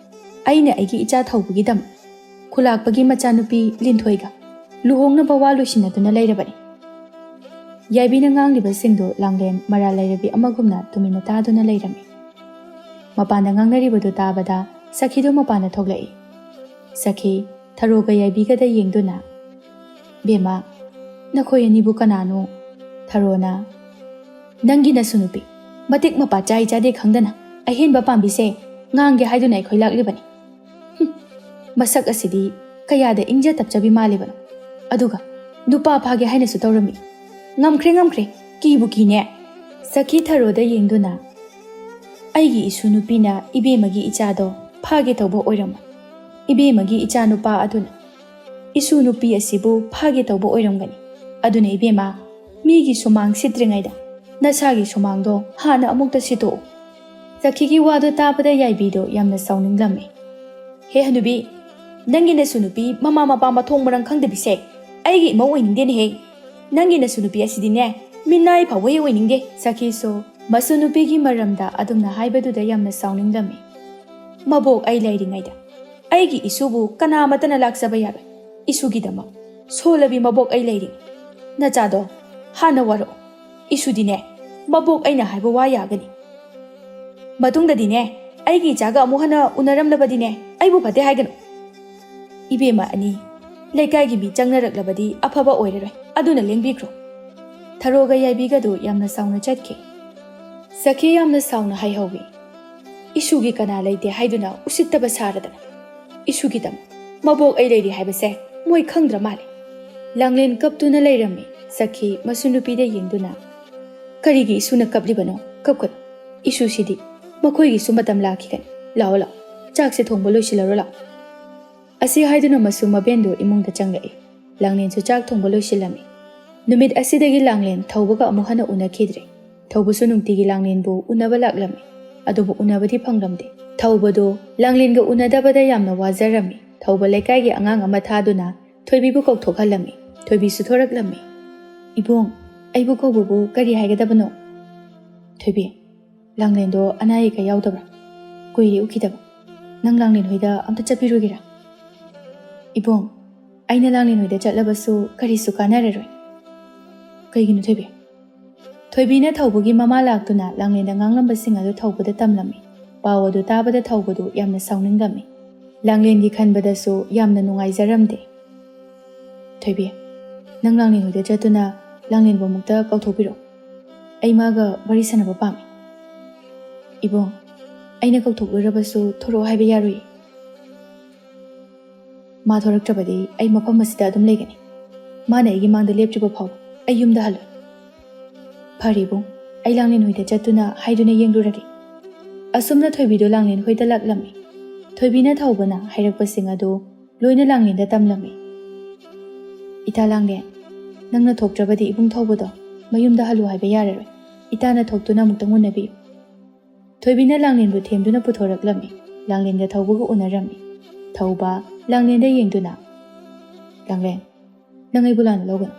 ꯑꯩꯅ ꯑꯩꯒꯤ ꯏꯆꯥ ꯊꯧꯕꯒꯤꯗꯃꯛ ꯈꯨꯂꯥꯛꯄꯒꯤ ꯃꯆꯥꯅꯨꯄꯤ ꯂꯤꯟꯊꯣꯏꯒ ꯂꯨꯍꯣꯡꯅꯕ ꯋꯥ ꯂꯣꯏꯁꯤꯟꯅꯗꯨꯅ ꯂꯩꯔꯕꯅꯤ꯫" ꯌꯥꯏꯕꯤꯅ ꯉꯥꯡꯂꯤꯕꯁꯤꯡꯗꯨ ꯂꯥꯡꯂꯦꯟ ꯃꯔꯥꯜ ꯂꯩꯔꯕꯤ ꯑꯃꯒꯨꯝꯅ ꯇꯨꯃꯤꯟꯅ ꯇꯥꯗꯨꯅ ꯂꯩꯔꯝꯃꯤ꯫ ꯃꯄꯥꯟꯗ ꯉꯥꯡꯅꯔꯤꯕꯗꯨ ꯇꯥꯕꯗ ꯁꯈꯤꯗꯨ ꯃꯄꯥꯟꯗ ꯊꯣꯛꯂꯛꯏ꯫ ꯁꯈꯤ ꯊꯔꯣꯒ ꯌꯥꯏꯕꯤꯒꯗ ꯌꯦꯡꯗꯨꯅ, "ꯕꯦꯝꯃ, ꯅꯈꯣꯏ ꯑꯅꯤꯕꯨ ꯀꯅꯥꯅꯣ?" ꯊꯔꯣꯅ, "ꯅꯪꯒꯤ ꯅꯁꯨ ꯅꯨꯄꯤ, ꯃꯇꯤꯛ ꯃꯄꯥ ꯆꯥꯏ ꯆꯥꯗꯦ ꯈꯪꯗꯅ ꯑꯍꯦꯟꯕ ꯄꯥꯝꯕꯤꯁꯦ ꯉꯥꯡꯒꯦ ꯍꯥꯏꯗꯨꯅ ꯑꯩꯈꯣꯏ ꯂꯥꯛꯂꯤꯕꯅꯤ꯫ ꯍꯨꯝ, ꯃꯁꯛ ꯑꯁꯤꯗꯤ ꯀꯌꯥꯗ ꯏꯪꯖ ꯇꯞꯆꯕꯤ ꯃꯥꯜꯂꯤꯕꯅꯣ, ꯑꯗꯨꯒ ꯅꯨꯄꯥ ꯐꯥꯒꯦ ꯍꯥꯏꯅꯁꯨ ꯇꯧꯔꯝꯃꯤ꯫ ꯉꯝꯈ꯭ꯔꯦ, ꯉꯝꯈ꯭ꯔꯦ, ꯀꯤꯕꯨ ꯀꯤꯅꯦ꯫" ꯁꯈꯤ ꯊꯔꯣꯗ ꯌꯦꯡꯗꯨꯅ, "ꯑꯩꯒꯤ ꯏꯁꯨ ꯅꯨꯄꯤꯅ ꯏꯕꯦꯝꯃꯒꯤ ꯏꯆꯥꯗꯣ ꯐꯥꯒꯦ ꯇꯧꯕ ꯑꯣꯏꯔꯝꯃꯣꯏ꯫ ꯏꯕꯦꯝꯃꯒꯤ ꯏꯆꯥ ꯅꯨꯄꯥ ꯑꯗꯨꯅ ꯏꯁꯨ ꯅꯨꯄꯤ ꯑꯁꯤꯕꯨ ꯐꯥꯒꯦ ꯇꯧꯕ ꯑꯣꯏꯔꯝꯒꯅꯤ꯫ ꯑꯗꯨꯅ ꯏꯕꯦꯝꯃ, ꯃꯤꯒꯤ ꯁꯨꯃꯥꯡ ꯁꯤꯠꯇ꯭ꯔꯤꯉꯩꯗ ꯅꯁꯥꯒꯤ ꯁꯨꯃꯥꯡꯗꯣ ꯍꯥꯟꯅ ꯑꯃꯨꯛꯇ ꯁꯤꯠꯇꯣꯛꯎ꯫" ꯁꯈꯤꯒꯤ ꯋꯥꯗꯨ ꯇꯥꯕꯗ ꯌꯥꯏꯕꯤꯗꯣ ꯌꯥꯝꯅ ꯁꯥꯎꯅꯤꯡꯂꯝꯃꯤ꯫ "ꯍꯦ ꯍꯅꯨꯕꯤ, ꯅꯪꯒꯤ ꯅꯁꯨ ꯅꯨꯄꯤ ꯃꯃꯥ ꯃꯄꯥ ꯃꯊꯣꯡ ꯃꯔꯝ ꯈꯪꯗꯕꯤꯁꯦ ꯑꯩꯒꯤ ꯏꯃꯧ ꯑꯣꯏꯅꯤꯡꯗꯦꯅꯦꯍꯦ꯫ ꯅꯪꯒꯤ ꯅꯁꯨ ꯅꯨꯄꯤ ꯑꯁꯤꯗꯤꯅꯦ ꯃꯤꯅꯥꯏ ꯐꯥꯎꯕ ꯍꯦꯛ ꯑꯣꯏꯅꯤꯡꯗꯦ꯫" ꯁꯈꯤꯁꯨ ꯃꯁꯨ ꯅꯨꯄꯤꯒꯤ ꯃꯔꯝꯗ ꯑꯗꯨꯝꯅ ꯍꯥꯏꯕꯗꯨꯗ ꯌꯥꯝꯅ ꯁꯥꯎꯅꯤꯡꯂꯝꯃꯤ꯫ "ꯃꯕꯣꯛ ꯑꯩ ꯂꯩꯔꯤꯉꯩꯗ ꯑꯩꯒꯤ ꯏꯁꯨꯕꯨ ꯀꯅꯥꯃꯠꯇꯅ ꯂꯥꯛꯆꯕ ꯌꯥꯔꯣꯏ꯫ ꯏꯁꯨꯒꯤꯗꯃꯛ ꯁꯣꯜꯂꯕꯤ ꯃꯕꯣꯛ ꯑꯩ ꯂꯩꯔꯤ꯫ ꯅꯆꯥꯗꯣ ꯍꯥꯟꯅ ꯋꯥꯔꯛꯑꯣ꯫ ꯏꯁꯨꯗꯤꯅꯦ ꯃꯕꯣꯛ ꯑꯩꯅ ꯍꯥꯏꯕ ꯋꯥ ꯌꯥꯒꯅꯤ꯫ ꯃꯇꯨꯡꯗꯗꯤꯅꯦ ꯑꯩꯒꯤ ꯏꯆꯥꯒ ꯑꯃꯨꯛ ꯍꯟꯅ ꯎꯅꯔꯝꯂꯕꯗꯤꯅꯦ ꯑꯩꯕꯨ ꯐꯠꯇꯦ ꯍꯥꯏꯒꯅꯨ꯫ ꯏꯕꯦꯝꯃ ꯑꯅꯤ ꯂꯩꯀꯥꯏꯒꯤ ꯃꯤ ꯆꯪꯅꯔꯛꯂꯕꯗꯤ ꯑꯐꯕ ꯑꯣꯏꯔꯔꯣꯏ꯫ ꯑꯗꯨꯅ ꯂꯦꯡꯕꯤꯈ꯭ꯔꯣ꯫ ꯊꯔꯣꯒ ꯌꯥꯏꯕꯤꯒꯗꯨ ꯌꯥꯝꯅ ꯁꯥꯎꯅ ꯆꯠꯈꯤ꯫ ꯁꯈꯤ ꯌꯥꯝꯅ ꯁꯥꯎꯅ ꯍꯥꯏꯍꯧꯏ, "ꯏꯁꯨꯒꯤ ꯀꯅꯥ ꯂꯩꯇꯦ ꯍꯥꯏꯗꯨꯅ ꯎꯁꯤꯠꯇꯕ ꯁꯥꯔꯗꯅ ꯏꯁꯨꯒꯤꯗꯃꯛ ꯃꯕꯣꯛ ꯑꯩ ꯂꯩꯔꯤ ꯍꯥꯏꯕꯁꯦ ꯃꯣꯏ ꯈꯪꯗ꯭ꯔ ꯃꯥꯜꯂꯦ"꯫ ꯂꯥꯡꯂꯦꯟ ꯀꯞꯇꯨꯅ ꯂꯩꯔꯝꯃꯤ꯫ ꯁꯈꯤ ꯃꯁꯨ ꯅꯨꯄꯤꯗ ꯌꯦꯡꯗꯨꯅ, "ꯀꯔꯤꯒꯤ ꯏꯁꯨꯅ ꯀꯞꯂꯤꯕꯅꯣ? ꯀꯞꯀꯅꯨ꯫ ꯏꯁꯨꯁꯤꯗꯤ ꯃꯈꯣꯏꯒꯤꯁꯨ ꯃꯇꯝ ꯂꯥꯛꯈꯤꯒꯅꯤ꯫ ꯂꯥꯛꯑꯣ, ꯂꯥꯛꯑꯣ, ꯆꯥꯛꯁꯦ ꯊꯣꯡꯕ ꯂꯣꯏꯁꯤꯜꯂꯔꯣ, ꯂꯥꯛꯑꯣ"꯫ ꯑꯁꯤ ꯍꯥꯏꯗꯨꯅ ꯃꯁꯨ ꯃꯕꯦꯟꯗꯨ ꯏꯃꯨꯡꯗ ꯆꯪꯂꯛꯏ꯫ ꯂꯥꯡꯂꯦꯟꯁꯨ ꯆꯥꯛ ꯊꯣꯡꯕ ꯂꯣꯏꯁꯤꯜꯂꯝꯃꯤ꯫ ꯅꯨꯃꯤꯠ ꯑꯁꯤꯗꯒꯤ ꯂꯥꯡꯂꯦꯟ ꯊꯧꯕꯒ ꯑꯃꯨꯛ ꯍꯟꯅ ꯎꯅꯈꯤꯗ꯭ꯔꯦ꯫ ꯊꯧꯕꯁꯨ ꯅꯨꯡꯇꯤꯒꯤ ꯂꯥꯡꯂꯦꯟꯕꯨ ꯎꯅꯕ ꯂꯥꯛꯂꯝꯃꯤ꯫ ꯑꯗꯨꯕꯨ ꯎꯅꯕꯗꯤ ꯐꯪꯂꯝꯗꯦ꯫ ꯊꯧꯕꯗꯨ ꯂꯥꯡꯂꯦꯟꯒ ꯎꯅꯗꯕꯗ ꯌꯥꯝꯅ ꯋꯥꯖꯔꯝꯃꯤ꯫ ꯊꯧꯕ ꯂꯩꯀꯥꯏꯒꯤ ꯑꯉꯥꯡ ꯑꯃ ꯊꯥꯗꯨꯅ ꯊꯣꯏꯕꯤꯕꯨ ꯀꯧꯊꯣꯛꯍꯜꯂꯝꯃꯤ꯫ ꯊꯣꯏꯕꯤꯁꯨ ꯊꯣꯔꯛꯂꯝꯃꯤ꯫ "ꯏꯕꯨꯡ, ꯑꯩꯕꯨ ꯀꯧꯕꯕꯨ ꯀꯔꯤ ꯍꯥꯏꯒꯗꯕꯅꯣ?" "ꯊꯣꯏꯕꯤ, ꯂꯥꯡꯂꯦꯟꯗꯣ ꯑꯅꯥ ꯑꯌꯦꯛꯀ ꯌꯥꯎꯗꯕ꯭ꯔꯥ? ꯀꯨꯏꯔꯦ ꯎꯈꯤꯗꯕ꯫ ꯅꯪ ꯂꯥꯡꯂꯦꯟ ꯍꯣꯏꯗ ꯑꯝꯇ ꯆꯠꯄꯤꯔꯨꯒꯦꯔꯥ?" "ꯏꯕꯨꯡ, ꯑꯩꯅ ꯂꯥꯡꯂꯦꯟ ꯍꯣꯏꯗ ꯆꯠꯂꯕꯁꯨ ꯀꯔꯤꯁꯨ ꯀꯥꯟꯅꯔꯔꯣꯏ"꯫ "ꯀꯩꯒꯤꯅꯣ ꯊꯣꯏꯕꯤ?" ꯊꯣꯏꯕꯤꯅ ꯊꯧꯕꯒꯤ ꯃꯃꯥ ꯂꯥꯛꯇꯨꯅ ꯂꯥꯡꯂꯦꯟꯗ ꯉꯥꯡꯂꯝꯕꯁꯤꯡ ꯑꯗꯨ ꯊꯧꯕꯗ ꯇꯝꯂꯝꯃꯤ꯫ ꯄꯥꯎ ꯑꯗꯨ ꯇꯥꯕꯗ ꯊꯧꯕꯗꯨ ꯌꯥꯝꯅ ꯁꯥꯎꯅꯤꯡꯂꯝꯃꯤ꯫ ꯂꯥꯡꯂꯦꯟꯒꯤ ꯈꯟꯕꯗꯁꯨ ꯌꯥꯝꯅ ꯅꯨꯡꯉꯥꯏꯖꯔꯝꯗꯦ꯫ "ꯊꯣꯏꯕꯤ, ꯅꯪ ꯂꯥꯡꯂꯦꯟ ꯍꯣꯏꯗ ꯆꯠꯇꯨꯅ ꯂꯥꯡꯂꯦꯟꯕꯨ ꯑꯃꯨꯛꯇ ꯀꯧꯊꯣꯛꯄꯤꯔꯣ꯫ ꯑꯩ ꯃꯥꯒ ꯋꯥꯔꯤ ꯁꯥꯟꯅꯕ ꯄꯥꯝꯃꯤ"꯫ "ꯏꯕꯨꯡ, ꯑꯩꯅ ꯀꯧꯊꯣꯛꯂꯨꯔꯕꯁꯨ ꯊꯣꯔꯛꯑꯣ ꯍꯥꯏꯕ ꯌꯥꯔꯣꯏ꯫ ꯃꯥ ꯊꯣꯔꯛꯇ꯭ꯔꯕꯗꯤ ꯑꯩ ꯃꯐꯝ ꯑꯁꯤꯗ ꯑꯗꯨꯝ ꯂꯩꯒꯅꯤ꯫ ꯃꯥꯅ ꯑꯩꯒꯤ ꯃꯥꯡꯗ ꯂꯦꯞꯇ꯭ꯔꯤꯕ ꯐꯥꯎꯕ ꯑꯩ ꯌꯨꯝꯗ ꯍꯜꯂꯣꯏ"꯫ "ꯐꯔꯦ ꯏꯕꯨꯡ, ꯑꯩ ꯂꯥꯡꯂꯦꯟ ꯍꯣꯏꯗ ꯆꯠꯇꯨꯅ ꯍꯥꯏꯗꯨꯅ ꯌꯦꯡꯂꯨꯔꯒꯦ"꯫ ꯑꯁꯨꯝꯅ ꯊꯣꯏꯕꯤꯗꯨ ꯂꯥꯡꯂꯦꯟ ꯍꯣꯏꯗ ꯂꯥꯛꯂꯝꯃꯤ꯫ ꯊꯣꯏꯕꯤꯅ ꯊꯧꯕꯅ ꯍꯥꯏꯔꯛꯄꯁꯤꯡ ꯑꯗꯨ ꯂꯣꯏꯅ ꯂꯥꯡꯂꯦꯟꯗ ꯇꯝꯂꯝꯃꯤ꯫ "ꯏꯇꯥ ꯂꯥꯡꯂꯦꯟ, ꯅꯪꯅ ꯊꯣꯛꯇ꯭ꯔꯕꯗꯤ ꯏꯕꯨꯡ ꯊꯧꯕꯗꯣ ꯃꯌꯨꯝꯗ ꯍꯜꯂꯨ ꯍꯥꯏꯕ ꯌꯥꯔꯔꯣꯏ꯫ ꯏꯇꯥꯅ ꯊꯣꯛꯇꯨꯅ ꯑꯃꯨꯛꯇꯪ ꯎꯅꯕꯤꯌꯨ"꯫ ꯊꯣꯏꯕꯤꯅ ꯂꯥꯡꯂꯦꯟꯕꯨ ꯊꯦꯝꯗꯨꯅ ꯄꯨꯊꯣꯔꯛꯂꯝꯃꯤ꯫ ꯂꯥꯡꯂꯦꯟꯒ ꯊꯧꯕꯒ ꯎꯅꯔꯝꯃꯤ꯫ ꯊꯧꯕ ꯂꯥꯡꯂꯦꯟꯗ ꯌꯦꯡꯗꯨꯅ, "ꯂꯥꯡꯂꯦꯟ, ꯅꯪ ꯑꯩꯕꯨ ꯂꯥꯟꯅ ꯂꯧꯒꯅꯨ꯫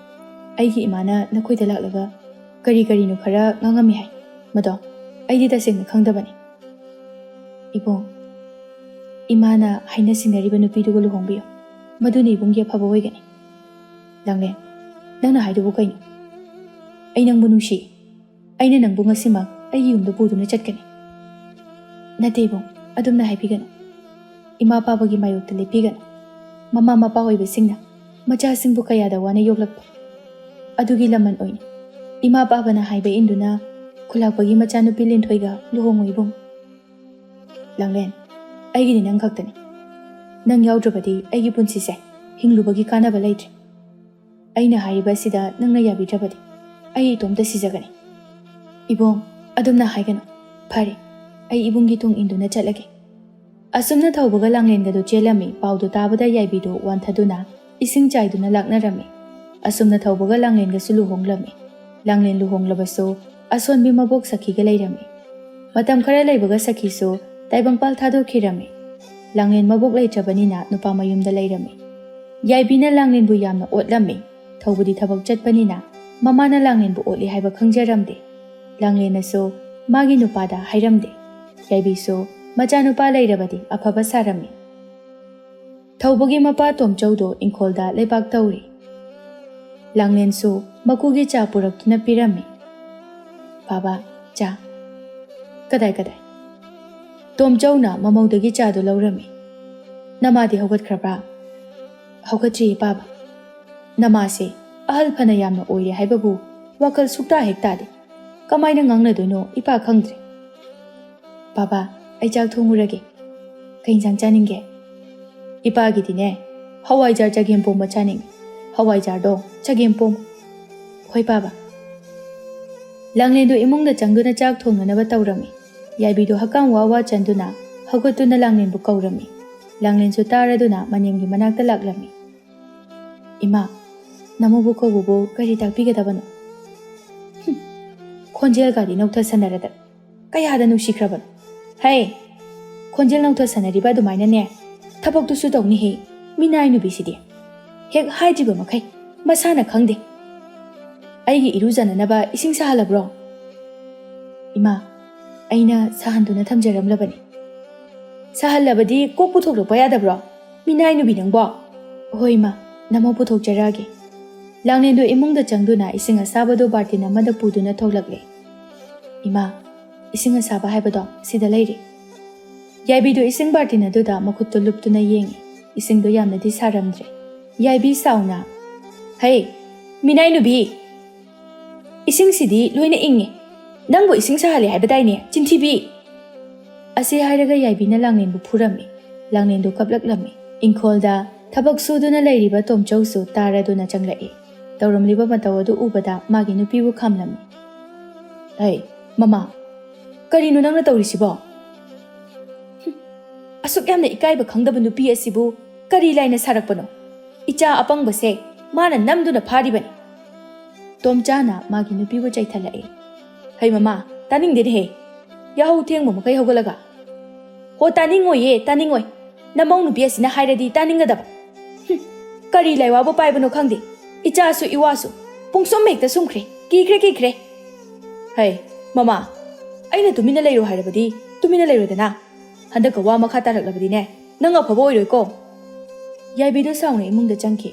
ꯑꯩꯒꯤ ꯏꯃꯥꯅ ꯅꯈꯣꯏꯗ ꯂꯥꯛꯂꯒ ꯀꯔꯤ ꯀꯔꯤꯅꯣ ꯈꯔ ꯉꯥꯡꯉꯝꯃꯤ ꯍꯥꯏ꯫ ꯃꯗꯣ ꯑꯩꯗꯤ ꯇꯁꯦꯡꯅ ꯈꯪꯗꯕꯅꯤ"꯫ "ꯏꯕꯨꯡ, ꯏꯃꯥꯅ ꯍꯥꯏꯅ ꯁꯤꯡꯅꯔꯤꯕ ꯅꯨꯄꯤꯗꯨꯒ ꯂꯨꯍꯣꯡꯕꯤꯌꯨ꯫ ꯃꯗꯨꯅ ꯏꯕꯨꯡꯒꯤ ꯑꯐꯕ ꯑꯣꯏꯒꯅꯤ"꯫ "ꯂꯥꯡꯂꯦꯟ, ꯅꯪꯅ ꯍꯥꯏꯗꯨꯕꯨ ꯀꯩꯅꯣ? ꯑꯩ ꯅꯪꯕꯨ ꯅꯨꯡꯁꯤ꯫ ꯑꯩꯅ ꯅꯪꯕꯨ ꯉꯁꯤꯃꯛ ꯑꯩꯒꯤ ꯌꯨꯝꯗ ꯄꯨꯗꯨꯅ ꯆꯠꯀꯅꯤ"꯫ "ꯅꯠꯇꯦ ꯏꯕꯨꯡ, ꯑꯗꯨꯝꯅ ꯍꯥꯏꯕꯤꯒꯅꯨ꯫ ꯏꯃꯥ ꯄꯥꯕꯒꯤ ꯃꯥꯌꯣꯛꯇ ꯂꯦꯞꯄꯤꯒꯅꯨ꯫ ꯃꯃꯥ ꯃꯄꯥ ꯑꯣꯏꯕꯁꯤꯡꯅ ꯃꯆꯥꯁꯤꯡꯕꯨ ꯀꯌꯥꯗ ꯋꯥꯅ ꯌꯣꯛꯂꯛꯄ꯫ ꯑꯗꯨꯒꯤ ꯂꯃꯟ ꯑꯣꯏꯅ ꯏꯃꯥ ꯄꯥꯕꯅ ꯍꯥꯏꯕ ꯏꯟꯗꯨꯅ ꯈꯨꯂꯥꯛꯄꯒꯤ ꯃꯆꯥꯅꯨꯄꯤ ꯂꯤꯟꯊꯣꯏꯒ ꯂꯨꯍꯣꯡꯉꯨ ꯏꯕꯨꯡ꯫ ꯂꯥꯡꯂꯦꯟ, ꯑꯩꯒꯤꯗꯤ ꯅꯪ ꯈꯛꯇꯅꯤ꯫ ꯅꯪ ꯌꯥꯎꯗ꯭ꯔꯕꯗꯤ ꯑꯩꯒꯤ ꯄꯨꯟꯁꯤꯁꯦ ꯍꯤꯡꯂꯨꯕꯒꯤ ꯀꯥꯟꯅꯕ ꯂꯩꯇ꯭ꯔꯦ꯫ ꯑꯩꯅ ꯍꯥꯏꯔꯤꯕ ꯑꯁꯤꯗ ꯅꯪꯅ ꯌꯥꯕꯤꯗ꯭ꯔꯕꯗꯤ ꯑꯩ ꯏꯇꯣꯝꯇ ꯁꯤꯖꯒꯅꯤ꯫ ꯏꯕꯨꯡ, ꯑꯗꯨꯝꯅ ꯍꯥꯏꯒꯅꯨ꯫ ꯐꯔꯦ, ꯑꯩ ꯏꯕꯨꯡꯒꯤ ꯇꯨꯡ ꯏꯟꯗꯨꯅ ꯆꯠꯂꯒꯦ꯫ ꯑꯁꯨꯝꯅ ꯊꯧꯕꯒ ꯂꯥꯡꯂꯦꯟꯒꯗꯨ ꯆꯦꯜꯂꯝꯃꯤ꯫ ꯄꯥꯎꯗꯨ ꯇꯥꯕꯗ ꯌꯥꯏꯕꯤꯗꯨ ꯋꯥꯟꯊꯗꯨꯅ ꯏꯁꯤꯡ ꯆꯥꯏꯗꯨꯅ ꯂꯥꯛꯅꯔꯝꯃꯤ꯫ ꯑꯁꯨꯝꯅ ꯊꯧꯕꯒ ꯂꯥꯡꯂꯦꯟꯒꯁꯨ ꯂꯨꯍꯣꯡꯂꯝꯃꯤ꯫ ꯂꯥꯡꯂꯦꯟ ꯂꯨꯍꯣꯡꯂꯕꯁꯨ ꯑꯁꯣꯟꯕꯤ ꯃꯕꯣꯛ ꯁꯈꯤꯒ ꯂꯩꯔꯝꯃꯤ꯫ ꯃꯇꯝ ꯈꯔ ꯂꯩꯕꯒ ꯁꯈꯤꯁꯨ ꯇꯥꯏꯕꯪꯄꯥꯜ ꯊꯥꯗꯣꯛꯈꯤꯔꯝꯃꯤ꯫ ꯂꯥꯡꯂꯦꯟ ꯃꯕꯣꯛ ꯂꯩꯇ꯭ꯔꯕꯅꯤꯅ ꯅꯨꯄꯥ ꯃꯌꯨꯝꯗ ꯂꯩꯔꯝꯃꯤ꯫ ꯌꯥꯏꯕꯤꯅ ꯂꯥꯡꯂꯦꯟꯕꯨ ꯌꯥꯝꯅ ꯑꯣꯠꯂꯝꯃꯤ꯫ ꯊꯧꯕꯗꯤ ꯊꯕꯛ ꯆꯠꯄꯅꯤꯅ ꯃꯃꯥꯅ ꯂꯥꯡꯂꯦꯟꯕꯨ ꯑꯣꯠꯂꯤ ꯍꯥꯏꯕ ꯈꯪꯖꯔꯝꯗꯦ꯫ ꯂꯥꯡꯂꯦꯟꯅꯁꯨ ꯃꯥꯒꯤ ꯅꯨꯄꯥꯗ ꯍꯥꯏꯔꯝꯗꯦ꯫ ꯌꯥꯏꯕꯤꯁꯨ ꯃꯆꯥꯅꯨꯄꯥ ꯂꯩꯔꯕꯗꯤ ꯑꯐꯕ ꯁꯥꯔꯝꯃꯤ꯫ ꯊꯧꯕꯒꯤ ꯃꯄꯥ ꯇꯣꯝꯆꯧꯗꯣ ꯏꯪꯈꯣꯜꯗ ꯂꯩꯕꯥꯛ ꯇꯧꯔꯤ꯫ ꯂꯥꯡꯂꯦꯟꯁꯨ ꯃꯀꯨꯒꯤ ꯆꯥ ꯄꯨꯔꯛꯇꯨꯅ ꯄꯤꯔꯝꯃꯤ꯫ "ꯕꯥꯕꯥ, ꯆꯥ꯫" "ꯀꯗꯥꯏ, ꯀꯗꯥꯏ?" ꯇꯣꯝꯆꯧꯅ ꯃꯃꯧꯗꯒꯤ ꯆꯥꯗꯨ ꯂꯧꯔꯝꯃꯤ꯫ "ꯅꯃꯥꯗꯤ ꯍꯧꯒꯠꯈ꯭ꯔꯕ꯭ꯔꯥ?" "ꯍꯧꯒꯠꯇ꯭ꯔꯤꯌꯦ, ꯄꯥꯕ꯫ ꯅꯃꯥꯁꯦ ꯑꯍꯜ ꯐꯅ ꯌꯥꯝꯅ ꯑꯣꯏꯔꯦ ꯍꯥꯏꯕꯕꯨ ꯋꯥꯈꯜ ꯁꯨꯛꯇꯥ ꯍꯦꯛ ꯇꯥꯗꯦ꯫ ꯀꯃꯥꯏꯅ ꯉꯥꯡꯅꯗꯣꯏꯅꯣ ꯏꯄꯥ ꯈꯪꯗ꯭ꯔꯦ꯫ ꯄꯥꯕ, ꯑꯩ ꯆꯥꯛ ꯊꯣꯡꯉꯨꯔꯒꯦ꯫ ꯀꯩ ꯏꯟꯁꯥꯡ ꯆꯥꯅꯤꯡꯒꯦ?" "ꯏꯄꯥꯒꯤꯗꯤꯅꯦ, ꯍꯋꯥꯏꯖꯥꯔ ꯆꯒꯦꯝ ꯄꯣꯝꯕ ꯆꯥꯅꯤꯡꯉꯤ꯫ ꯍꯋꯥꯏꯖꯥꯔꯗꯣ ꯆꯒꯦꯝ ꯄꯣꯝ꯫" "ꯍꯣꯏ, ꯄꯥꯕ꯫" ꯂꯥꯡꯂꯦꯟꯗꯨ ꯏꯃꯨꯡꯗ ꯆꯪꯗꯨꯅ ꯆꯥꯛ ꯊꯣꯡꯅꯅꯕ ꯇꯧꯔꯝꯃꯤ꯫ ꯌꯥꯏꯕꯤꯗꯨ ꯍꯛꯀꯥꯝ ꯋꯥ ꯋꯥ ꯆꯟꯗꯨꯅ ꯍꯧꯒꯠꯇꯨꯅ ꯂꯥꯡꯂꯦꯟꯕꯨ ꯀꯧꯔꯝꯃꯤ꯫ ꯂꯥꯡꯂꯦꯟꯁꯨ ꯇꯥꯔꯗꯨꯅ ꯃꯅꯦꯝꯒꯤ ꯃꯅꯥꯛꯇ ꯂꯥꯛꯂꯝꯃꯤ꯫ "ꯏꯃꯥ, ꯅꯃꯧꯕꯨ ꯀꯧꯕꯕꯨ ꯀꯔꯤ ꯇꯥꯛꯄꯤꯒꯗꯕꯅꯣ?" "ꯍꯨꯝ, ꯈꯣꯟꯖꯦꯜꯒꯗꯤ ꯅꯧꯊꯁꯟꯅꯔꯗꯅ ꯀꯌꯥꯗ ꯅꯨꯡꯁꯤꯈ꯭ꯔꯕꯅꯣ? ꯍꯩ, ꯈꯣꯟꯖꯦꯜ ꯅꯧꯊꯁꯟꯅꯔꯤꯕ ꯑꯗꯨꯃꯥꯏꯅꯅꯦ ꯊꯕꯛꯇꯨꯁꯨ ꯇꯧꯅꯤꯍꯦ, ꯃꯤꯅꯥꯏ ꯅꯨꯄꯤꯁꯤꯗꯤ꯫ ꯍꯦꯛ ꯍꯥꯏꯗ꯭ꯔꯤꯕ ꯃꯈꯩ ꯃꯁꯥꯅ ꯈꯪꯗꯦ꯫ ꯑꯩꯒꯤ ꯏꯔꯨꯖꯅꯅꯕ ꯏꯁꯤꯡ ꯁꯥꯍꯜꯂꯕ꯭ꯔꯣ?" "ꯏꯃꯥ, ꯑꯩꯅ ꯁꯥꯍꯟꯗꯨꯅ ꯊꯝꯖꯔꯝꯂꯕꯅꯤ꯫" "ꯁꯥꯍꯜꯂꯕꯗꯤ ꯀꯣꯛ ꯄꯨꯊꯣꯛꯂꯛꯄ ꯌꯥꯗꯕ꯭ꯔꯣ? ꯃꯤꯅꯥꯏ ꯅꯨꯄꯤ ꯅꯪꯕꯣ!" "ꯍꯣꯏ, ꯏꯃꯥ, ꯅꯃꯧ ꯄꯨꯊꯣꯛꯆꯔꯛꯑꯒꯦ꯫" ꯂꯥꯡꯂꯦꯟꯗꯨ ꯏꯃꯨꯡꯗ ꯆꯪꯗꯨꯅ ꯏꯁꯤꯡ ꯑꯁꯥꯕꯗꯨ ꯕꯥꯔꯇꯤꯟ ꯑꯃꯗ ꯄꯨꯗꯨꯅ ꯊꯣꯛꯂꯛꯂꯦ꯫ "ꯏꯃꯥ, ꯏꯁꯤꯡ ꯑꯁꯥꯕ ꯍꯥꯏꯕꯗꯣ ꯁꯤꯗ ꯂꯩꯔꯦ꯫" ꯌꯥꯏꯕꯤꯗꯨ ꯏꯁꯤꯡ ꯕꯥꯔꯇꯤꯟ ꯑꯗꯨꯗ ꯃꯈꯨꯠꯇꯨ ꯂꯨꯞꯇꯨꯅ ꯌꯦꯡꯉꯤ꯫ ꯏꯁꯤꯡꯗꯨ ꯌꯥꯝꯅꯗꯤ ꯁꯥꯔꯝꯗ꯭ꯔꯦ꯫ ꯌꯥꯏꯕꯤ ꯁꯥꯎꯅ, "ꯍꯩ, "ꯃꯤꯅꯥꯏ ꯅꯨꯕꯤ, ꯏꯁꯤꯡꯁꯤꯗꯤ ꯂꯣꯏꯅ ꯏꯪꯉꯦ꯫ ꯅꯪꯕꯨ ꯏꯁꯤꯡ ꯁꯥꯍꯜꯂꯦ ꯍꯥꯏꯕꯗꯥꯏꯅꯦ, ꯆꯤꯟꯊꯤꯕꯤ?" ꯑꯁꯤ ꯍꯥꯏꯔꯒ ꯌꯥꯏꯕꯤꯅ ꯂꯥꯡꯂꯦꯟꯕꯨ ꯐꯨꯔꯝꯃꯤ꯫ ꯂꯥꯡꯂꯦꯟꯗꯨ ꯀꯞꯂꯛꯂꯝꯃꯤ꯫ ꯏꯪꯈꯣꯜꯗ ꯊꯕꯛ ꯁꯨꯗꯨꯅ ꯂꯩꯔꯤꯕ ꯇꯣꯝꯆꯧꯁꯨ ꯇꯥꯔꯗꯨꯅ ꯆꯪꯂꯛꯏ꯫ ꯇꯧꯔꯝꯂꯤꯕ ꯃꯇꯧ ꯑꯗꯨ ꯎꯕꯗ ꯃꯥꯒꯤ ꯅꯨꯄꯤꯕꯨ ꯈꯥꯝꯂꯝꯃꯤ꯫ "ꯑꯩ, ꯃꯃꯥ, ꯀꯔꯤꯅꯣ ꯅꯪꯅ ꯇꯧꯔꯤꯁꯤꯕꯣ? ꯍꯨꯝ, ꯑꯁꯨꯛ ꯌꯥꯝꯅ ꯏꯀꯥꯏꯕ ꯈꯪꯗꯕ ꯅꯨꯄꯤ ꯑꯁꯤꯕꯨ ꯀꯔꯤ ꯂꯥꯏꯅ ꯁꯥꯔꯛꯄꯅꯣ? ꯏꯆꯥ ꯑꯄꯪꯕꯁꯦ ꯃꯥꯅ ꯅꯝꯗꯨꯅ ꯐꯥꯔꯤꯕꯅꯤ꯫" ꯇꯣꯝꯆꯥꯅ ꯃꯥꯒꯤ ꯅꯨꯄꯤꯕꯨ ꯆꯩꯊꯠꯂꯛꯏ꯫ "ꯍꯩ ꯃꯃꯥ, ꯇꯥꯅꯤꯡꯗꯦꯅꯦꯍꯦ꯫ ꯌꯥꯍꯧ ꯊꯦꯡꯕ ꯃꯈꯩ ꯍꯧꯒꯠꯂꯒ꯫ ꯍꯣ, ꯇꯥꯅꯤꯡꯉꯣꯏꯌꯦ, ꯇꯥꯅꯤꯡꯉꯣꯏ꯫ ꯅꯃꯧ ꯅꯨꯄꯤ ꯑꯁꯤꯅ ꯍꯥꯏꯔꯗꯤ ꯇꯥꯅꯤꯡꯒꯗꯕ꯫ ꯍꯨꯝ, ꯀꯔꯤ ꯂꯥꯏꯋꯥꯕꯨ ꯄꯥꯏꯕꯅꯣ ꯈꯪꯗꯦ꯫ ꯏꯆꯥꯁꯨ ꯏꯋꯥꯁꯨ ꯄꯨꯡꯁꯨꯝ ꯍꯦꯛꯇ ꯁꯨꯝꯈ꯭ꯔꯦ꯫ ꯀꯤꯈ꯭ꯔꯦ, ꯀꯤꯈ꯭ꯔꯦ꯫ ꯍꯩ, ꯃꯃꯥ, ꯑꯩꯅ ꯇꯨꯃꯤꯟꯅ ꯂꯩꯔꯣ ꯍꯥꯏꯔꯕꯗꯤ ꯇꯨꯃꯤꯟꯅ ꯂꯩꯔꯣꯗꯅ꯫ ꯍꯟꯗꯛꯀ ꯋꯥ ꯃꯈꯥ ꯇꯥꯔꯛꯂꯕꯗꯤꯅꯦ, ꯅꯪ ꯑꯐꯕ ꯑꯣꯏꯔꯣꯏꯀꯣ꯫" ꯌꯥꯏꯕꯤꯗꯣ ꯁꯥꯎꯅ ꯏꯃꯨꯡꯗ ꯆꯪꯈꯤ꯫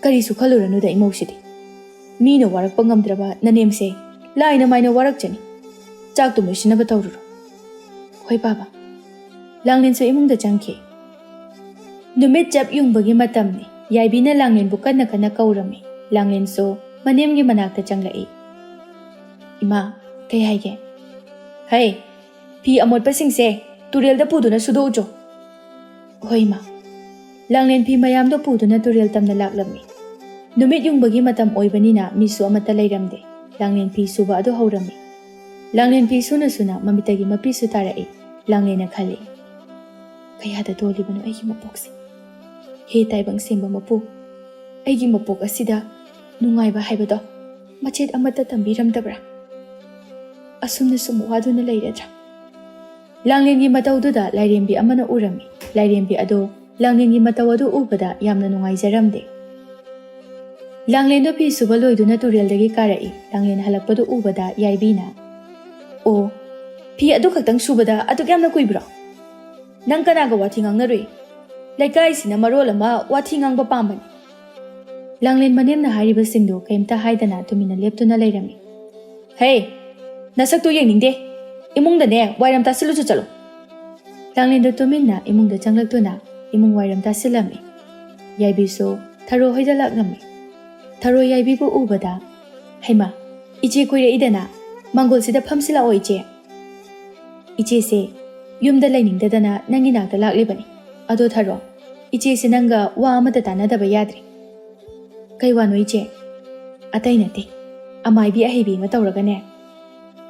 "ꯀꯔꯤꯁꯨ ꯈꯜꯂꯨꯔꯅꯨꯗ ꯏꯃꯧꯁꯤꯗꯤ꯫ ꯃꯤꯅ ꯋꯥꯔꯛꯄ ꯉꯝꯗ꯭ꯔꯕ ꯅꯅꯦꯝꯁꯦ ꯂꯥꯏꯅ ꯃꯥꯏꯅ ꯋꯥꯔꯛꯆꯅꯤ꯫ ꯆꯥꯛꯇꯨꯝ ꯂꯣꯏꯁꯤꯟꯅꯕ ꯇꯧꯔꯨꯔꯣ꯫" "ꯍꯣꯏ ꯕꯥꯕꯥ꯫" ꯂꯥꯡꯂꯦꯟꯁꯨ ꯏꯃꯨꯡꯗ ꯆꯪꯈꯤ꯫ ꯅꯨꯃꯤꯠ ꯆꯞ ꯌꯨꯡꯕꯒꯤ ꯃꯇꯝꯅꯤ꯫ ꯌꯥꯏꯕꯤꯅ ꯂꯥꯡꯂꯦꯟꯕꯨ ꯀꯟꯅ ꯀꯟꯅ ꯀꯧꯔꯝꯃꯤ꯫ ꯂꯥꯡꯂꯦꯟꯁꯨ ꯃꯅꯦꯝꯒꯤ ꯃꯅꯥꯛꯇ ꯆꯪꯂꯛꯏ꯫ "ꯏꯃꯥ, ꯀꯩ ꯍꯥꯏꯒꯦ?" "ꯍꯩ, ꯐꯤ ꯑꯃꯣꯠꯄꯁꯤꯡꯁꯦ ꯇꯨꯔꯦꯜꯗ ꯄꯨꯗꯨꯅ ꯁꯨꯗꯣꯛꯎꯆꯣ꯫" "ꯍꯣꯏ, ꯏꯃꯥ꯫" ꯂꯥꯡꯂꯦꯟ ꯐꯤ ꯃꯌꯥꯝꯗꯣ ꯄꯨꯗꯨꯅ ꯇꯨꯔꯦꯜ ꯇꯝꯅ ꯂꯥꯛꯂꯝꯃꯤ꯫ ꯅꯨꯃꯤꯠ ꯌꯨꯡꯕꯒꯤ ꯃꯇꯝ ꯑꯣꯏꯕꯅꯤꯅ ꯃꯤꯁꯨ ꯑꯃꯠꯇ ꯂꯩꯔꯝꯗꯦ꯫ ꯂꯥꯡꯂꯦꯟ ꯐꯤ ꯁꯨꯕ ꯑꯗꯨ ꯍꯧꯔꯝꯃꯤ꯫ ꯂꯥꯡꯂꯦꯟ ꯐꯤ ꯁꯨꯅ ꯁꯨꯅ ꯃꯃꯤꯠꯇꯒꯤ ꯃꯄꯤꯁꯨ ꯇꯥꯔꯛꯏ꯫ ꯂꯥꯡꯂꯦꯟꯅ ꯈꯜꯂꯤ, "ꯀꯌꯥꯗ ꯇꯣꯜꯂꯤꯕꯅꯣ ꯑꯩꯒꯤ ꯃꯄꯣꯛꯁꯦ꯫ ꯍꯦ ꯇꯥꯏꯕꯪ ꯁꯦꯝꯕ ꯃꯄꯨ, ꯑꯩꯒꯤ ꯃꯄꯣꯛ ꯑꯁꯤꯗ ꯅꯨꯡꯉꯥꯏꯕ ꯍꯥꯏꯕꯗꯣ ꯃꯆꯦꯠ ꯑꯃꯠꯇ ꯇꯝꯕꯤꯔꯝꯗꯕ꯭ꯔꯥ? ꯑꯁꯨꯝꯅ ꯁꯨꯝ ꯋꯥꯗꯨꯅ ꯂꯩꯔꯗ꯭ꯔꯥ?" ꯂꯥꯡꯂꯦꯟꯒꯤ ꯃꯇꯧꯗꯨꯗ ꯂꯥꯏꯔꯦꯝꯕꯤ ꯑꯃꯅ ꯎꯔꯝꯃꯤ꯫ ꯂꯥꯏꯔꯦꯝꯕꯤ ꯑꯗꯣ ꯂꯥꯡꯂꯦꯟꯒꯤ ꯃꯇꯧ ꯑꯗꯨ ꯎꯕꯗ ꯌꯥꯝꯅ ꯅꯨꯡꯉꯥꯏꯖꯔꯝꯗꯦ꯫ ꯂꯥꯡꯂꯦꯟꯗꯣ ꯐꯤ ꯁꯨꯕ ꯂꯣꯏꯗꯨꯅ ꯇꯨꯔꯦꯜꯗꯒꯤ ꯀꯥꯔꯛꯏ꯫ ꯂꯥꯡꯂꯦꯟ ꯍꯜꯂꯛꯄꯗꯨ ꯎꯕꯗ ꯌꯥꯏꯕꯤꯅ, "ꯑꯣ, ꯐꯤ ꯑꯗꯨ ꯈꯛꯇꯪ ꯁꯨꯕꯗ ꯑꯗꯨꯛ ꯌꯥꯝꯅ ꯀꯨꯏꯕ꯭ꯔꯣ? ꯅꯪ ꯀꯅꯥꯒ ꯋꯥꯊꯤ ꯉꯥꯡꯅꯔꯨꯏ? ꯂꯩꯀꯥꯏꯁꯤꯅ ꯃꯔꯣꯜ ꯑꯃ ꯋꯥꯊꯤ ꯉꯥꯡꯕ ꯄꯥꯝꯕꯅꯤ꯫" ꯂꯥꯡꯂꯦꯟ ꯃꯅꯦꯝꯅ ꯍꯥꯏꯔꯤꯕꯁꯤꯡꯗꯨ ꯀꯩꯝꯇ ꯍꯥꯏꯗꯅ ꯇꯨꯃꯤꯟꯅ ꯂꯦꯞꯇꯨꯅ ꯂꯩꯔꯝꯃꯤ꯫ "ꯍꯦ, ꯅꯁꯛꯇꯨ ꯌꯦꯡꯅꯤꯡꯗꯦ꯫ ꯏꯃꯨꯡꯗꯅꯦ ꯋꯥꯏꯔꯝ ꯇꯥꯁꯤꯜꯂꯨꯆꯣ ꯆꯠꯂꯣ꯫" ꯂꯥꯡꯂꯦꯟꯗꯨ ꯇꯨꯃꯤꯟꯅ ꯏꯃꯨꯡꯗ ꯆꯪꯂꯛꯇꯨꯅ ꯏꯃꯨꯡ ꯋꯥꯏꯔꯝ ꯇꯥꯁꯤꯜꯂꯝꯃꯤ꯫ ꯌꯥꯏꯕꯤꯁꯨ ꯊꯔꯣ ꯍꯣꯏꯗ ꯂꯥꯛꯂꯝꯃꯤ꯫ ꯊꯔꯣ ꯌꯥꯏꯕꯤꯕꯨ ꯎꯕꯗ, "ꯍꯩꯃꯥ, ꯏꯆꯦ ꯀꯣꯏꯔꯛꯏꯗꯅ, ꯃꯥꯡꯒꯣꯜꯁꯤꯗ ꯐꯝꯁꯤꯜꯂꯛꯑꯣ ꯏꯆꯦ꯫ ꯏꯆꯦꯁꯦ ꯌꯨꯝꯗ ꯂꯩꯅꯤꯡꯗꯗꯅ ꯅꯪꯒꯤ ꯅꯥꯛꯇ ꯂꯥꯛꯂꯤꯕꯅꯤ꯫ ꯑꯗꯣ ꯊꯔꯣ, ꯏꯆꯦꯁꯦ ꯅꯪꯒ ꯋꯥ ꯑꯃꯠꯇ ꯇꯥꯟꯅꯗꯕ ꯌꯥꯗ꯭ꯔꯦ꯫" "ꯀꯩ ꯋꯥꯅꯣ ꯏꯆꯦ?" "ꯑꯇꯩ ꯅꯠꯇꯦ, ꯑꯃꯥꯏꯕꯤ ꯑꯍꯩꯕꯤ ꯑꯃ ꯇꯧꯔꯒꯅꯦ,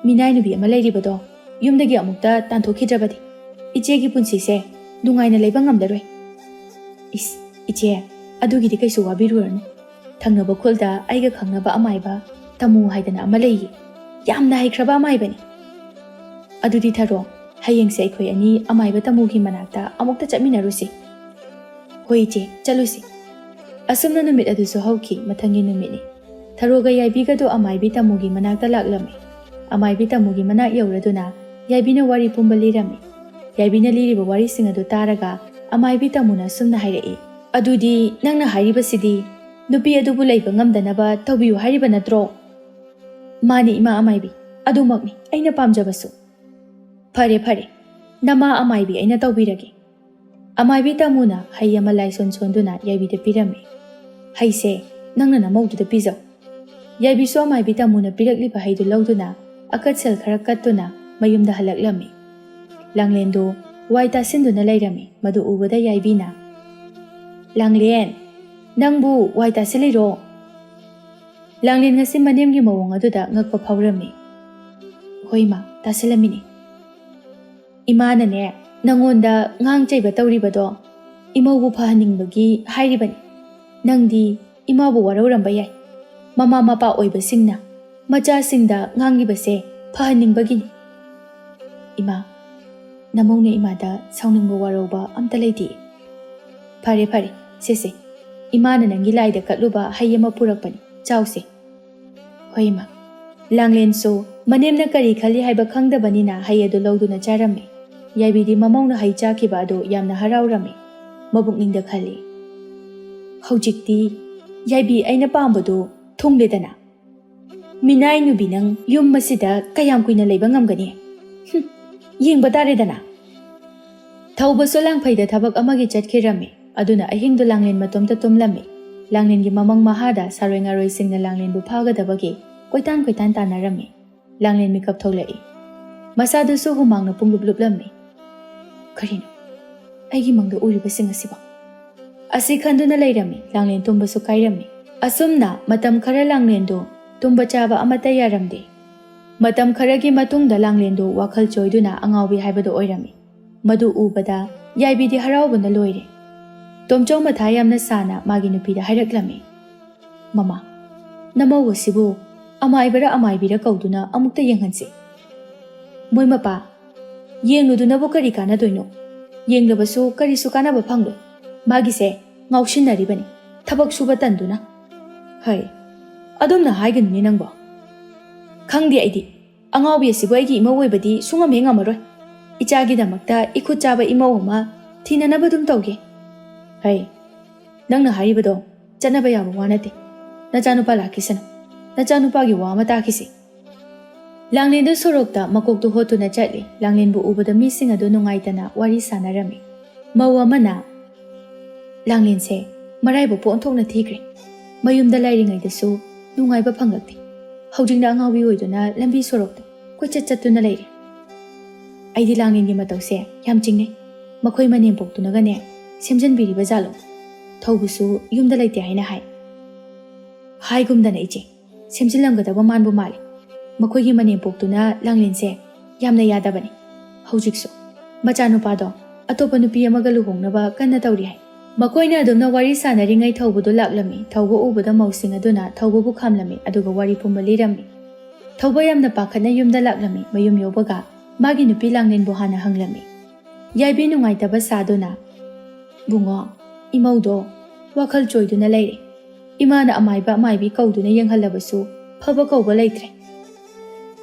ꯃꯤꯅꯥꯏ ꯅꯨꯄꯤ ꯑꯃ ꯂꯩꯔꯤꯕꯗꯣ ꯌꯨꯝꯗꯒꯤ ꯑꯃꯨꯛꯇ ꯇꯥꯟꯊꯣꯛꯈꯤꯗ꯭ꯔꯕꯗꯤ ꯏꯆꯦꯒꯤ ꯄꯨꯟꯁꯤꯁꯦ ꯅꯨꯡꯉꯥꯏꯅ ꯂꯩꯕ ꯉꯝꯂꯔꯣꯏ꯫" "ꯏꯁ, ꯏꯆꯦ, ꯑꯗꯨꯒꯤꯗꯤ ꯀꯩꯁꯨ ꯋꯥꯕꯤꯔꯨꯔꯅꯨ꯫ ꯊꯪꯅꯕ ꯈꯨꯜꯗ ꯑꯩꯒ ꯈꯪꯅꯕ ꯑꯃꯥꯏꯕ ꯇꯥꯃꯨ ꯍꯥꯏꯗꯅ ꯑꯃ ꯂꯩꯌꯦ꯫ ꯌꯥꯝꯅ ꯍꯩꯈ꯭ꯔꯕ ꯑꯃꯥꯏꯕꯅꯤ꯫ ꯑꯗꯨꯗꯤ ꯊꯔꯣ, ꯍꯌꯦꯡꯁꯦ ꯑꯩꯈꯣꯏ ꯑꯅꯤ ꯑꯃꯥꯏꯕ ꯇꯥꯃꯨꯒꯤ ꯃꯅꯥꯛꯇ ꯑꯃꯨꯛꯇ ꯆꯠꯃꯤꯟꯅꯔꯨꯁꯤ꯫" "ꯍꯣꯏ ꯏꯆꯦ, ꯆꯠꯂꯨꯁꯤ꯫" ꯑꯁꯨꯝꯅ ꯅꯨꯃꯤꯠ ꯑꯗꯨꯁꯨ ꯍꯧꯈꯤ꯫ ꯃꯊꯪꯒꯤ ꯅꯨꯃꯤꯠꯅꯤ꯫ ꯊꯔꯣꯒ ꯌꯥꯏꯕꯤꯒꯗꯣ ꯑꯃꯥꯏꯕꯤ ꯇꯥꯃꯨꯒꯤ ꯃꯅꯥꯛꯇ ꯂꯥꯛꯂꯝꯃꯤ꯫ ꯑꯃꯥꯏꯕꯤ ꯇꯥꯃꯨꯒꯤ ꯃꯅꯥꯛ ꯌꯧꯔꯗꯨꯅ ꯌꯥꯏꯕꯤꯅ ꯋꯥꯔꯤ ꯄꯨꯝꯕ ꯂꯤꯔꯝꯃꯤ꯫ ꯌꯥꯏꯕꯤꯅ ꯂꯤꯔꯤꯕ ꯋꯥꯔꯤꯁꯤꯡ ꯑꯗꯨ ꯇꯥꯔꯒ ꯑꯃꯥꯏꯕꯤ ꯇꯥꯃꯨꯅ ꯑꯁꯨꯝꯅ ꯍꯥꯏꯔꯛꯏ, "ꯑꯗꯨꯗꯤ ꯅꯪꯅ ꯍꯥꯏꯔꯤꯕꯁꯤꯗꯤ ꯅꯨꯄꯤ ꯑꯗꯨꯕꯨ ꯂꯩꯕ ꯉꯝꯗꯅꯕ ꯇꯧꯕꯤꯌꯨ ꯍꯥꯏꯔꯤꯕ ꯅꯠꯇ꯭ꯔꯣ?" "ꯃꯥꯅꯤ ꯏꯃꯥ ꯑꯃꯥꯏꯕꯤ, ꯑꯗꯨꯃꯛꯅꯤ ꯑꯩꯅ ꯄꯥꯝꯖꯕꯁꯨ꯫" "ꯐꯔꯦ ꯐꯔꯦ, ꯅꯃꯥ ꯑꯃꯥꯏꯕꯤ ꯑꯩꯅ ꯇꯧꯕꯤꯔꯒꯦ꯫" ꯑꯃꯥꯏꯕꯤ ꯇꯥꯃꯨꯅ ꯍꯩ ꯑꯃ ꯂꯥꯏꯁꯣꯟ ꯁꯣꯟꯗꯨꯅ ꯌꯥꯏꯕꯤꯗ ꯄꯤꯔꯝꯃꯤ꯫ "ꯍꯩꯁꯦ ꯅꯪꯅ ꯅꯃꯧꯗꯨꯗ ꯄꯤꯖꯧ꯫" ꯌꯥꯏꯕꯤꯁꯨ ꯑꯃꯥꯏꯕꯤ ꯇꯥꯃꯨꯅ ꯄꯤꯔꯛꯂꯤꯕ ꯍꯩꯗꯨ ꯂꯧꯗꯨꯅ ꯑꯀꯠꯁꯦꯜ ꯈꯔ ꯀꯠꯇꯨꯅ ꯃꯌꯨꯝꯗ ꯍꯜꯂꯛꯂꯝꯃꯤ꯫ ꯂꯥꯡꯂꯦꯟꯗꯨ ꯋꯥꯏ ꯇꯥꯁꯤꯟꯗꯨꯅ ꯂꯩꯔꯝꯃꯤ꯫ ꯃꯗꯨ ꯎꯕꯗ ꯌꯥꯏꯕꯤꯅ, "ꯂꯥꯡꯂꯦꯟ, ꯅꯪꯕꯨ ꯋꯥꯏ ꯇꯥꯁꯤꯜꯂꯤꯔꯣ?" ꯂꯥꯡꯂꯦꯟ ꯉꯁꯤ ꯃꯅꯦꯝꯒꯤ ꯃꯑꯣꯡ ꯑꯗꯨꯗ ꯉꯛꯄ ꯐꯥꯎꯔꯝꯃꯤ꯫ "ꯍꯣꯏ ꯏꯃꯥ, ꯇꯥꯁꯤꯜꯂꯝꯃꯤꯅꯤ꯫" "ꯏꯃꯥꯅꯅꯦ, ꯅꯪꯉꯣꯟꯗ ꯉꯥꯡ ꯆꯩꯕ ꯇꯧꯔꯤꯕꯗꯣ ꯏꯃꯧꯕꯨ ꯐꯍꯟꯅꯤꯡꯕꯒꯤ ꯍꯥꯏꯔꯤꯕꯅꯤ꯫ ꯅꯪꯗꯤ ꯏꯃꯥꯕꯨ ꯋꯥꯔꯧꯔꯝꯕ ꯌꯥꯏ꯫ ꯃꯃꯥ ꯃꯄꯥ ꯑꯣꯏꯕꯁꯤꯡꯅ ꯃꯆꯥꯁꯤꯡꯗ ꯉꯥꯡꯂꯤꯕꯁꯦ ꯐꯍꯟꯅꯤꯡꯕꯒꯤꯅꯤ꯫" "ꯏꯃꯥ, ꯅꯃꯧꯅ ꯏꯃꯥꯗ ꯁꯥꯎꯅꯤꯡꯕ ꯋꯥꯔꯧꯕ ꯑꯝꯇ ꯂꯩꯇꯦ꯫" "ꯐꯔꯦ ꯐꯔꯦ, ꯁꯦ ꯁꯦ, ꯏꯃꯥꯅ ꯅꯪꯒꯤ ꯂꯥꯏꯗ ꯀꯠꯂꯨꯕ ꯍꯩ ꯑꯃ ꯄꯨꯔꯛꯄꯅꯤ, ꯆꯥꯎꯁꯦ꯫" "ꯍꯣꯏ ꯏꯃꯥ꯫" ꯂꯥꯡꯂꯦꯟꯁꯨ ꯃꯅꯦꯝꯅ ꯀꯔꯤ ꯈꯜꯂꯤ ꯍꯥꯏꯕ ꯈꯪꯗꯕꯅꯤꯅ ꯍꯩ ꯑꯗꯨ ꯂꯧꯗꯨꯅ ꯆꯥꯔꯝꯃꯤ꯫ ꯌꯥꯏꯕꯤꯗꯤ ꯃꯃꯧꯅ ꯍꯩ ꯆꯥꯈꯤꯕ ꯑꯗꯨ ꯌꯥꯝꯅ ꯍꯔꯥꯎꯔꯝꯃꯤ꯫ ꯃꯕꯨꯛꯅꯤꯡꯗ ꯈꯜꯂꯤ, "ꯍꯧꯖꯤꯛꯇꯤ ꯌꯥꯏꯕꯤ ꯑꯩꯅ ꯄꯥꯝꯕꯗꯨ ꯊꯨꯡꯂꯦꯗꯅ꯫ ꯃꯤꯅꯥꯏ ꯅꯨꯕꯤ ꯅꯪ ꯌꯨꯝ ꯑꯁꯤꯗ ꯀꯌꯥꯝ ꯀꯨꯏꯅ ꯂꯩꯕ ꯉꯝꯒꯅꯤ? ꯍꯨꯝ, ꯌꯦꯡꯕ ꯇꯥꯔꯦꯗꯅ꯫" ꯊꯧꯕꯁꯨ ꯂꯥꯡꯐꯩꯗ ꯊꯕꯛ ꯑꯃꯒꯤ ꯆꯠꯈꯤꯔꯝꯃꯤ꯫ ꯑꯗꯨꯅ ꯑꯍꯤꯡꯗꯨ ꯂꯥꯡꯂꯦꯟ ꯃꯇꯣꯝꯇ ꯇꯨꯝꯂꯝꯃꯤ꯫ ꯂꯥꯡꯂꯦꯟꯒꯤ ꯃꯃꯪ ꯃꯍꯥꯗ ꯁꯥꯔꯣꯏ ꯉꯥꯔꯣꯏꯁꯤꯡꯅ ꯂꯥꯡꯂꯦꯟꯕꯨ ꯐꯥꯒꯗꯕꯒꯤ ꯀꯣꯏꯇꯥꯟ ꯀꯣꯏꯇꯥꯟ ꯇꯥꯟꯅꯔꯝꯃꯤ꯫ ꯂꯥꯡꯂꯦꯟ ꯃꯤꯀꯞ ꯊꯣꯛꯂꯛꯏ꯫ ꯃꯁꯥꯗꯨꯁꯨ ꯍꯨꯃꯥꯡꯅ ꯄꯨꯡꯂꯨꯞ ꯂꯨꯞꯂꯝꯃꯤ꯫ "ꯀꯔꯤꯅꯣ ꯑꯩꯒꯤ ꯃꯪꯗ ꯎꯔꯤꯕꯁꯤꯡ ꯑꯁꯤꯕꯣ?" ꯑꯁꯤ ꯈꯟꯗꯨꯅ ꯂꯩꯔꯝꯃꯤ꯫ ꯂꯥꯡꯂꯦꯟ ꯇꯨꯝꯕꯁꯨ ꯀꯥꯏꯔꯝꯃꯤ꯫ ꯑꯁꯨꯝꯅ ꯃꯇꯝ ꯈꯔ ꯂꯥꯡꯂꯦꯟꯗꯨ ꯇꯨꯝꯕ ꯆꯥꯕ ꯑꯃꯠꯇ ꯌꯥꯔꯝꯗꯦ꯫ ꯃꯇꯝ ꯈꯔꯒꯤ ꯃꯇꯨꯡꯗ ꯂꯥꯡꯂꯦꯟꯗꯨ ꯋꯥꯈꯜ ꯆꯣꯏꯗꯨꯅ ꯑꯉꯥꯎꯕꯤ ꯍꯥꯏꯕꯗꯨ ꯑꯣꯏꯔꯝꯃꯤ꯫ ꯃꯗꯨ ꯎꯕꯗ ꯌꯥꯏꯕꯤꯗꯤ ꯍꯔꯥꯎꯕꯅ ꯂꯣꯏꯔꯦ꯫ ꯇꯣꯝꯆꯧ ꯃꯊꯥ ꯌꯥꯝꯅ ꯁꯥꯅ ꯃꯥꯒꯤ ꯅꯨꯄꯤꯗ ꯍꯥꯏꯔꯛꯂꯝꯃꯤ, "ꯃꯃꯥ, ꯅꯃꯧ ꯑꯁꯤꯕꯨ ꯑꯃꯥꯏꯕꯔ ꯑꯃꯥꯏꯕꯤꯔ ꯀꯧꯗꯨꯅ ꯑꯃꯨꯛꯇ ꯌꯦꯡꯍꯟꯁꯤ꯫ ꯃꯣꯏ ꯃꯄꯥ, ꯌꯦꯡꯂꯨꯗꯨꯅꯕꯨ ꯀꯔꯤ ꯀꯥꯟꯅꯗꯣꯏꯅꯣ? ꯌꯦꯡꯂꯕꯁꯨ ꯀꯔꯤꯁꯨ ꯀꯥꯟꯅꯕ ꯐꯪꯂꯣꯏ꯫ ꯃꯥꯒꯤꯁꯦ ꯉꯥꯎꯁꯤꯟꯅꯔꯤꯕꯅꯤ, ꯊꯕꯛ ꯁꯨꯕ ꯇꯟꯗꯨꯅ꯫" "ꯍꯩ, ꯑꯗꯨꯝꯅ ꯍꯥꯏꯒꯅꯨꯅꯦ ꯅꯪꯕꯣ꯫ ꯈꯪꯗꯦ ꯑꯩꯗꯤ꯫ ꯑꯉꯥꯎꯕꯤ ꯑꯁꯤꯕꯨ ꯑꯩꯒꯤ ꯏꯃꯧ ꯑꯣꯏꯕꯗꯤ ꯁꯨꯡꯉꯝ ꯍꯦꯛ ꯉꯝꯃꯔꯣꯏ꯫ ꯏꯆꯥꯒꯤꯗꯃꯛꯇ ꯏꯈꯨꯠ ꯆꯥꯕ ꯏꯃꯧ ꯑꯃ ꯊꯤꯅꯅꯕ ꯑꯗꯨꯝ ꯇꯧꯒꯦ꯫" "ꯍꯩ, ꯅꯪꯅ ꯍꯥꯏꯔꯤꯕꯗꯣ ꯆꯠꯅꯕ ꯌꯥꯕ ꯋꯥ ꯅꯠꯇꯦ꯫ ꯅꯆꯥꯅꯨꯄꯥ ꯂꯥꯛꯈꯤꯁꯅꯨ꯫ ꯅꯆꯥꯅꯨꯄꯥꯒꯤ ꯋꯥ ꯑꯃ ꯇꯥꯈꯤꯁꯤ꯫" ꯂꯥꯡꯂꯦꯟꯗꯨ ꯁꯣꯔꯣꯛꯇ ꯃꯀꯣꯛꯇꯨ ꯍꯣꯠꯇꯨꯅ ꯆꯠꯂꯤ꯫ ꯂꯥꯡꯂꯦꯟꯕꯨ ꯎꯕꯗ ꯃꯤꯁꯤꯡ ꯑꯗꯨ ꯅꯨꯡꯉꯥꯏꯇꯅ ꯋꯥꯔꯤ ꯁꯥꯟꯅꯔꯝꯃꯤ꯫ ꯃꯧ ꯑꯃꯅ, "ꯂꯥꯡꯂꯦꯟꯁꯦ ꯃꯔꯥꯏꯕꯛꯄꯨ ꯑꯣꯟꯊꯣꯛꯅ ꯊꯤꯈ꯭ꯔꯦ꯫ ꯃꯌꯨꯝꯗ ꯂꯩꯔꯤꯉꯩꯗꯁꯨ ꯅꯨꯡꯉꯥꯏꯕ ꯐꯪꯂꯛꯇꯦ꯫ ꯍꯧꯖꯤꯛꯅ ꯑꯉꯥꯎꯕꯤ ꯑꯣꯏꯗꯨꯅ ꯂꯝꯕꯤ ꯁꯣꯔꯣꯛꯇ ꯀꯣꯏꯆꯠ ꯆꯠꯇꯨꯅ ꯂꯩꯔꯦ꯫" "ꯑꯩꯗꯤ ꯂꯥꯡꯂꯦꯟꯒꯤ ꯃꯇꯧꯁꯦ ꯌꯥꯝ ꯆꯤꯡꯅꯩ꯫ ꯃꯈꯣꯏ ꯃꯅꯦꯝꯄꯣꯛꯇꯨꯅꯒꯅꯦ ꯁꯦꯝꯖꯤꯟꯕꯤꯔꯤꯕ ꯖꯥꯠꯂꯣ? ꯊꯧꯕꯁꯨ ꯌꯨꯝꯗ ꯂꯩꯇꯦ ꯍꯥꯏꯅ ꯍꯥꯏ꯫" "ꯍꯥꯏꯒꯨꯝꯗꯅ ꯏꯆꯦ, ꯁꯦꯝꯖꯤꯜꯂꯝꯒꯗꯕ ꯃꯥꯟꯕꯨ ꯃꯥꯜꯂꯤ꯫ ꯃꯈꯣꯏꯒꯤ ꯃꯅꯦꯝꯄꯣꯛꯇꯨꯅ ꯂꯥꯡꯂꯦꯟꯁꯦ ꯌꯥꯝꯅ ꯌꯥꯗꯕꯅꯤ꯫ ꯍꯧꯖꯤꯛꯁꯨ ꯃꯆꯥꯅꯨꯄꯥꯗꯣ ꯑꯇꯣꯞꯄ ꯅꯨꯄꯤ ꯑꯃꯒ ꯂꯨꯍꯣꯡꯅꯕ ꯀꯟꯅ ꯇꯧꯔꯤ ꯍꯥꯏ꯫" ꯃꯈꯣꯏꯅ ꯑꯗꯨꯝꯅ ꯋꯥꯔꯤ ꯁꯥꯟꯅꯔꯤꯉꯩ ꯊꯧꯕꯗꯨ ꯂꯥꯛꯂꯝꯃꯤ꯫ ꯊꯧꯕ ꯎꯕꯗ ꯃꯧꯁꯤꯡ ꯑꯗꯨꯅ ꯊꯧꯕꯕꯨ ꯈꯥꯝꯂꯝꯃꯤ, ꯑꯗꯨꯒ ꯋꯥꯔꯤ ꯄꯨꯝꯕ ꯂꯤꯔꯝꯃꯤ꯫ ꯊꯧꯕ ꯌꯥꯝꯅ ꯄꯥꯈꯠꯅ ꯌꯨꯝꯗ ꯂꯥꯛꯂꯝꯃꯤ꯫ ꯃꯌꯨꯝ ꯌꯧꯕꯒ ꯃꯥꯒꯤ ꯅꯨꯄꯤ ꯂꯥꯡꯂꯦꯟꯕꯨ ꯍꯥꯟꯅ ꯍꯪꯂꯝꯃꯤ꯫ ꯌꯥꯏꯕꯤ ꯅꯨꯡꯉꯥꯏꯇꯕ ꯁꯥꯗꯨꯅ, "ꯕꯨꯡꯉꯣ, ꯏꯃꯧꯗꯣ ꯋꯥꯈꯜ ꯆꯣꯏꯗꯨꯅ ꯂꯩꯔꯦ꯫ ꯏꯃꯥꯅ ꯑꯃꯥꯏꯕ ꯑꯃꯥꯏꯕꯤ ꯀꯧꯗꯨꯅ ꯌꯦꯡꯍꯜꯂꯕꯁꯨ ꯐꯕ ꯀꯧꯕ ꯂꯩꯇ꯭ꯔꯦ꯫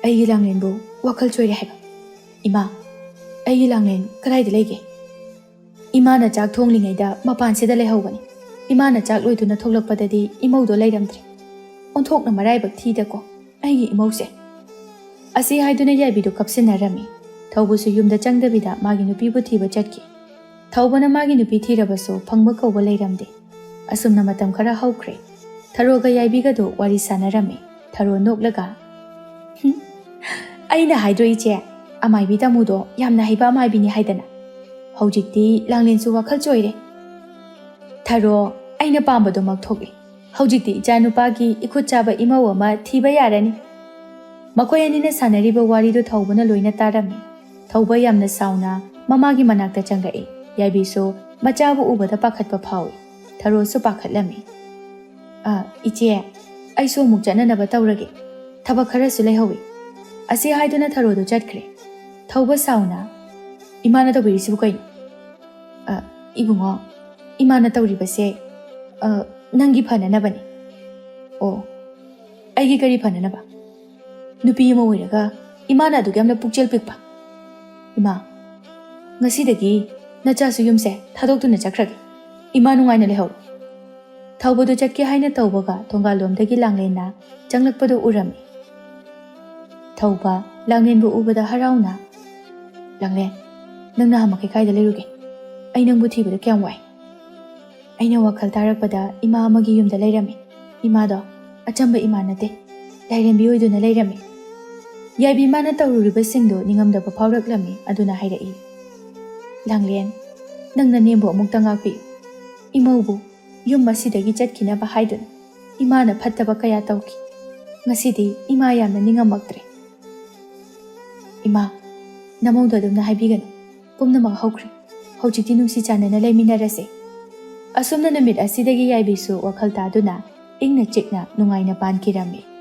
ꯑꯩꯒꯤ ꯂꯥꯡꯂꯦꯟꯕꯨ ꯋꯥꯈꯜ ꯆꯣꯏꯔꯦ ꯍꯥꯏꯕ꯫ ꯏꯃꯥ, ꯑꯩꯒꯤ ꯂꯥꯡꯂꯦꯟ ꯀꯗꯥꯏꯗ ꯂꯩꯒꯦ? ꯏꯃꯥꯅ ꯆꯥꯛ ꯊꯣꯡꯂꯤꯉꯩꯗ ꯃꯄꯥꯟꯁꯤꯗ ꯂꯩꯍꯧꯕꯅꯤ꯫ ꯏꯃꯥꯅ ꯆꯥꯛ ꯂꯣꯏꯗꯨꯅ ꯊꯣꯛꯂꯛꯄꯗꯗꯤ ꯏꯃꯧꯗꯣ ꯂꯩꯔꯝꯗ꯭ꯔꯦ꯫ ꯑꯣꯟꯊꯣꯛꯅ ꯃꯔꯥꯏꯕꯛ ꯊꯤꯗꯀꯣ ꯑꯩꯒꯤ ꯏꯃꯧꯁꯦ꯫" ꯑꯁꯤ ꯍꯥꯏꯗꯨꯅ ꯌꯥꯏꯕꯤꯗꯨ ꯀꯞꯁꯤꯟꯅꯔꯝꯃꯤ꯫ ꯊꯧꯕꯁꯨ ꯌꯨꯝꯗ ꯆꯪꯗꯕꯤꯗ ꯃꯥꯒꯤ ꯅꯨꯄꯤꯕꯨ ꯊꯤꯕ ꯆꯠꯈꯤ꯫ ꯊꯧꯕꯅ ꯃꯥꯒꯤ ꯅꯨꯄꯤ ꯊꯤꯔꯕꯁꯨ ꯐꯪꯕ ꯀꯧꯕ ꯂꯩꯔꯝꯗꯦ꯫ ꯑꯁꯨꯝꯅ ꯃꯇꯝ ꯈꯔ ꯍꯧꯈ꯭ꯔꯦ꯫ ꯊꯔꯣꯒ ꯌꯥꯏꯕꯤꯒꯗꯣ ꯋꯥꯔꯤ ꯁꯥꯟꯅꯔꯝꯃꯤ꯫ ꯊꯔꯣ ꯅꯣꯛꯂꯒ, "ꯍꯨꯝ, ꯑꯩꯅ ꯍꯥꯏꯗ꯭ꯔꯣ ꯏꯆꯦ, ꯑꯃꯥꯏꯕꯤ ꯇꯥꯃꯨꯗꯣ ꯌꯥꯝꯅ ꯍꯩꯕ ꯑꯃꯥꯏꯕꯤꯅꯤ ꯍꯥꯏꯗꯅ꯫ ꯍꯧꯖꯤꯛꯇꯤ ꯂꯥꯡꯂꯦꯟꯁꯨ ꯋꯥꯈꯜ ꯆꯣꯏꯔꯦ꯫ ꯊꯔꯣ, ꯑꯩꯅ ꯄꯥꯝꯕꯗꯨꯃꯛ ꯊꯣꯛꯂꯦ꯫ ꯍꯧꯖꯤꯛꯇꯤ ꯏꯆꯥꯅꯨꯄꯥꯒꯤ ꯏꯈꯨꯠ ꯆꯥꯕ ꯏꯃꯧ ꯑꯃ ꯊꯤꯕ ꯌꯥꯔꯅꯤ꯫" ꯃꯈꯣꯏ ꯑꯅꯤꯅ ꯁꯥꯟꯅꯔꯤꯕ ꯋꯥꯔꯤꯗꯨ ꯊꯧꯕꯅ ꯂꯣꯏꯅ ꯇꯥꯔꯝꯃꯤ꯫ ꯊꯧꯕ ꯌꯥꯝꯅ ꯁꯥꯎꯅ ꯃꯃꯥꯒꯤ ꯃꯅꯥꯛꯇ ꯆꯪꯂꯛꯏ꯫ ꯌꯥꯏꯕꯤꯁꯨ ꯃꯆꯥꯕꯨ ꯎꯕꯗ ꯄꯥꯈꯠꯄ ꯐꯥꯎꯏ꯫ ꯊꯔꯣꯁꯨ ꯄꯥꯈꯠꯂꯝꯃꯤ꯫ "ꯑ, ꯏꯆꯦ, ꯑꯩꯁꯨ ꯑꯃꯨꯛ ꯆꯠꯅꯅꯕ ꯇꯧꯔꯒꯦ꯫ ꯊꯕꯛ ꯈꯔꯁꯨ ꯂꯩꯍꯧꯏ꯫" ꯑꯁꯤ ꯍꯥꯏꯗꯨꯅ ꯊꯔꯣꯗꯨ ꯆꯠꯈ꯭ꯔꯦ꯫ ꯊꯧꯕ ꯁꯥꯎꯅ, "ꯏꯃꯥꯅ ꯇꯧꯕꯤꯔꯤꯁꯤꯕꯨ ꯀꯩꯅꯣ?" "ꯑ, ꯏꯕꯨꯡꯉꯣ, ꯏꯃꯥꯅ ꯇꯧꯔꯤꯕꯁꯦ, ꯑ, ꯅꯪꯒꯤ ꯐꯅꯅꯕꯅꯤ꯫" "ꯑꯣ, ꯑꯩꯒꯤ ꯀꯔꯤ ꯐꯅꯅꯕ? ꯅꯨꯄꯤ ꯑꯃ ꯑꯣꯏꯔꯒ ꯏꯃꯥꯅ ꯑꯗꯨꯛ ꯌꯥꯝꯅ ꯄꯨꯛꯆꯦꯜ ꯄꯤꯛꯄ꯫ ꯏꯃꯥ, ꯉꯁꯤꯗꯒꯤ ꯅꯆꯥꯁꯨ ꯌꯨꯝꯁꯦ ꯊꯥꯗꯣꯛꯇꯨꯅ ꯆꯠꯈ꯭ꯔꯒꯦ꯫ ꯏꯃꯥ ꯅꯨꯡꯉꯥꯏꯅ ꯂꯩꯍꯧꯔꯣ꯫" ꯊꯧꯕꯗꯨ ꯆꯠꯀꯦ ꯍꯥꯏꯅ ꯇꯧꯕꯒ ꯊꯣꯡꯒꯥꯜꯂꯣꯝꯗꯒꯤ ꯂꯥꯡꯂꯦꯟꯅ ꯆꯪꯂꯛꯄꯗꯨ ꯎꯔꯝꯃꯤ꯫ ꯊꯧꯕ ꯂꯥꯡꯂꯦꯟꯕꯨ ꯎꯕꯗ ꯍꯔꯥꯎꯅ, "ꯂꯥꯡꯂꯦꯟ, ꯅꯪ ꯅꯍꯥꯟꯃꯈꯩ ꯀꯥꯏꯗ ꯂꯩꯔꯨꯒꯦ? ꯑꯩ ꯅꯪꯕꯨ ꯊꯤꯕꯗ ꯀꯌꯥꯝ ꯋꯥꯏ꯫" "ꯑꯩꯅ ꯋꯥꯈꯜ ꯇꯥꯔꯛꯄꯗ ꯏꯃꯥ ꯑꯃꯒꯤ ꯌꯨꯝꯗ ꯂꯩꯔꯝꯃꯤ꯫ ꯏꯃꯥꯗꯣ ꯑꯆꯝꯕ ꯏꯃꯥ ꯅꯠꯇꯦ, ꯂꯥꯏꯔꯦꯝꯕꯤ ꯑꯣꯏꯗꯨꯅ ꯂꯩꯔꯝꯃꯤ꯫" ꯌꯥꯏꯕꯤ ꯃꯥꯅ ꯇꯧꯔꯨꯔꯤꯕꯁꯤꯡꯗꯨ ꯅꯤꯡꯉꯝꯗꯕ ꯐꯥꯎꯔꯛꯂꯝꯃꯤ꯫ ꯑꯗꯨꯅ ꯍꯥꯏꯔꯛꯏ, "ꯂꯥꯡꯂꯦꯟ, ꯅꯪ ꯅꯅꯦꯝꯕꯨ ꯑꯃꯨꯛꯇ ꯉꯥꯛꯄꯤꯌꯨ꯫ ꯏꯃꯧꯕꯨ ꯌꯨꯝ ꯑꯁꯤꯗꯒꯤ ꯆꯠꯈꯤꯅꯕ ꯍꯥꯏꯗꯨꯅ ꯏꯃꯥꯅ ꯐꯠꯇꯕ ꯀꯌꯥ ꯇꯧꯈꯤ꯫ ꯉꯁꯤꯗꯤ ꯏꯃꯥ ꯌꯥꯝꯅ ꯅꯤꯡꯉꯝꯃꯛꯇ꯭ꯔꯦ꯫" "ꯏꯃꯥ, ꯅꯃꯧꯗꯣ ꯑꯗꯨꯝꯅ ꯍꯥꯏꯕꯤꯒꯅꯨ꯫ ꯄꯨꯝꯅꯃꯛ ꯍꯧꯈ꯭ꯔꯦ꯫ ꯍꯧꯖꯤꯛꯇꯤ ꯅꯨꯡꯁꯤ ꯆꯥꯟꯅꯅ ꯂꯩꯃꯤꯟꯅꯔꯁꯦ꯫" ꯑꯁꯨꯝꯅ ꯅꯨꯃꯤꯠ ꯑꯁꯤꯗꯒꯤ ꯌꯥꯏꯕꯤꯁꯨ ꯋꯥꯈꯜ ꯇꯥꯗꯨꯅ ꯏꯪꯅ ꯆꯤꯛꯅ ꯅꯨꯡꯉꯥꯏꯅ ꯄꯥꯟꯈꯤꯔꯝꯃꯤ꯫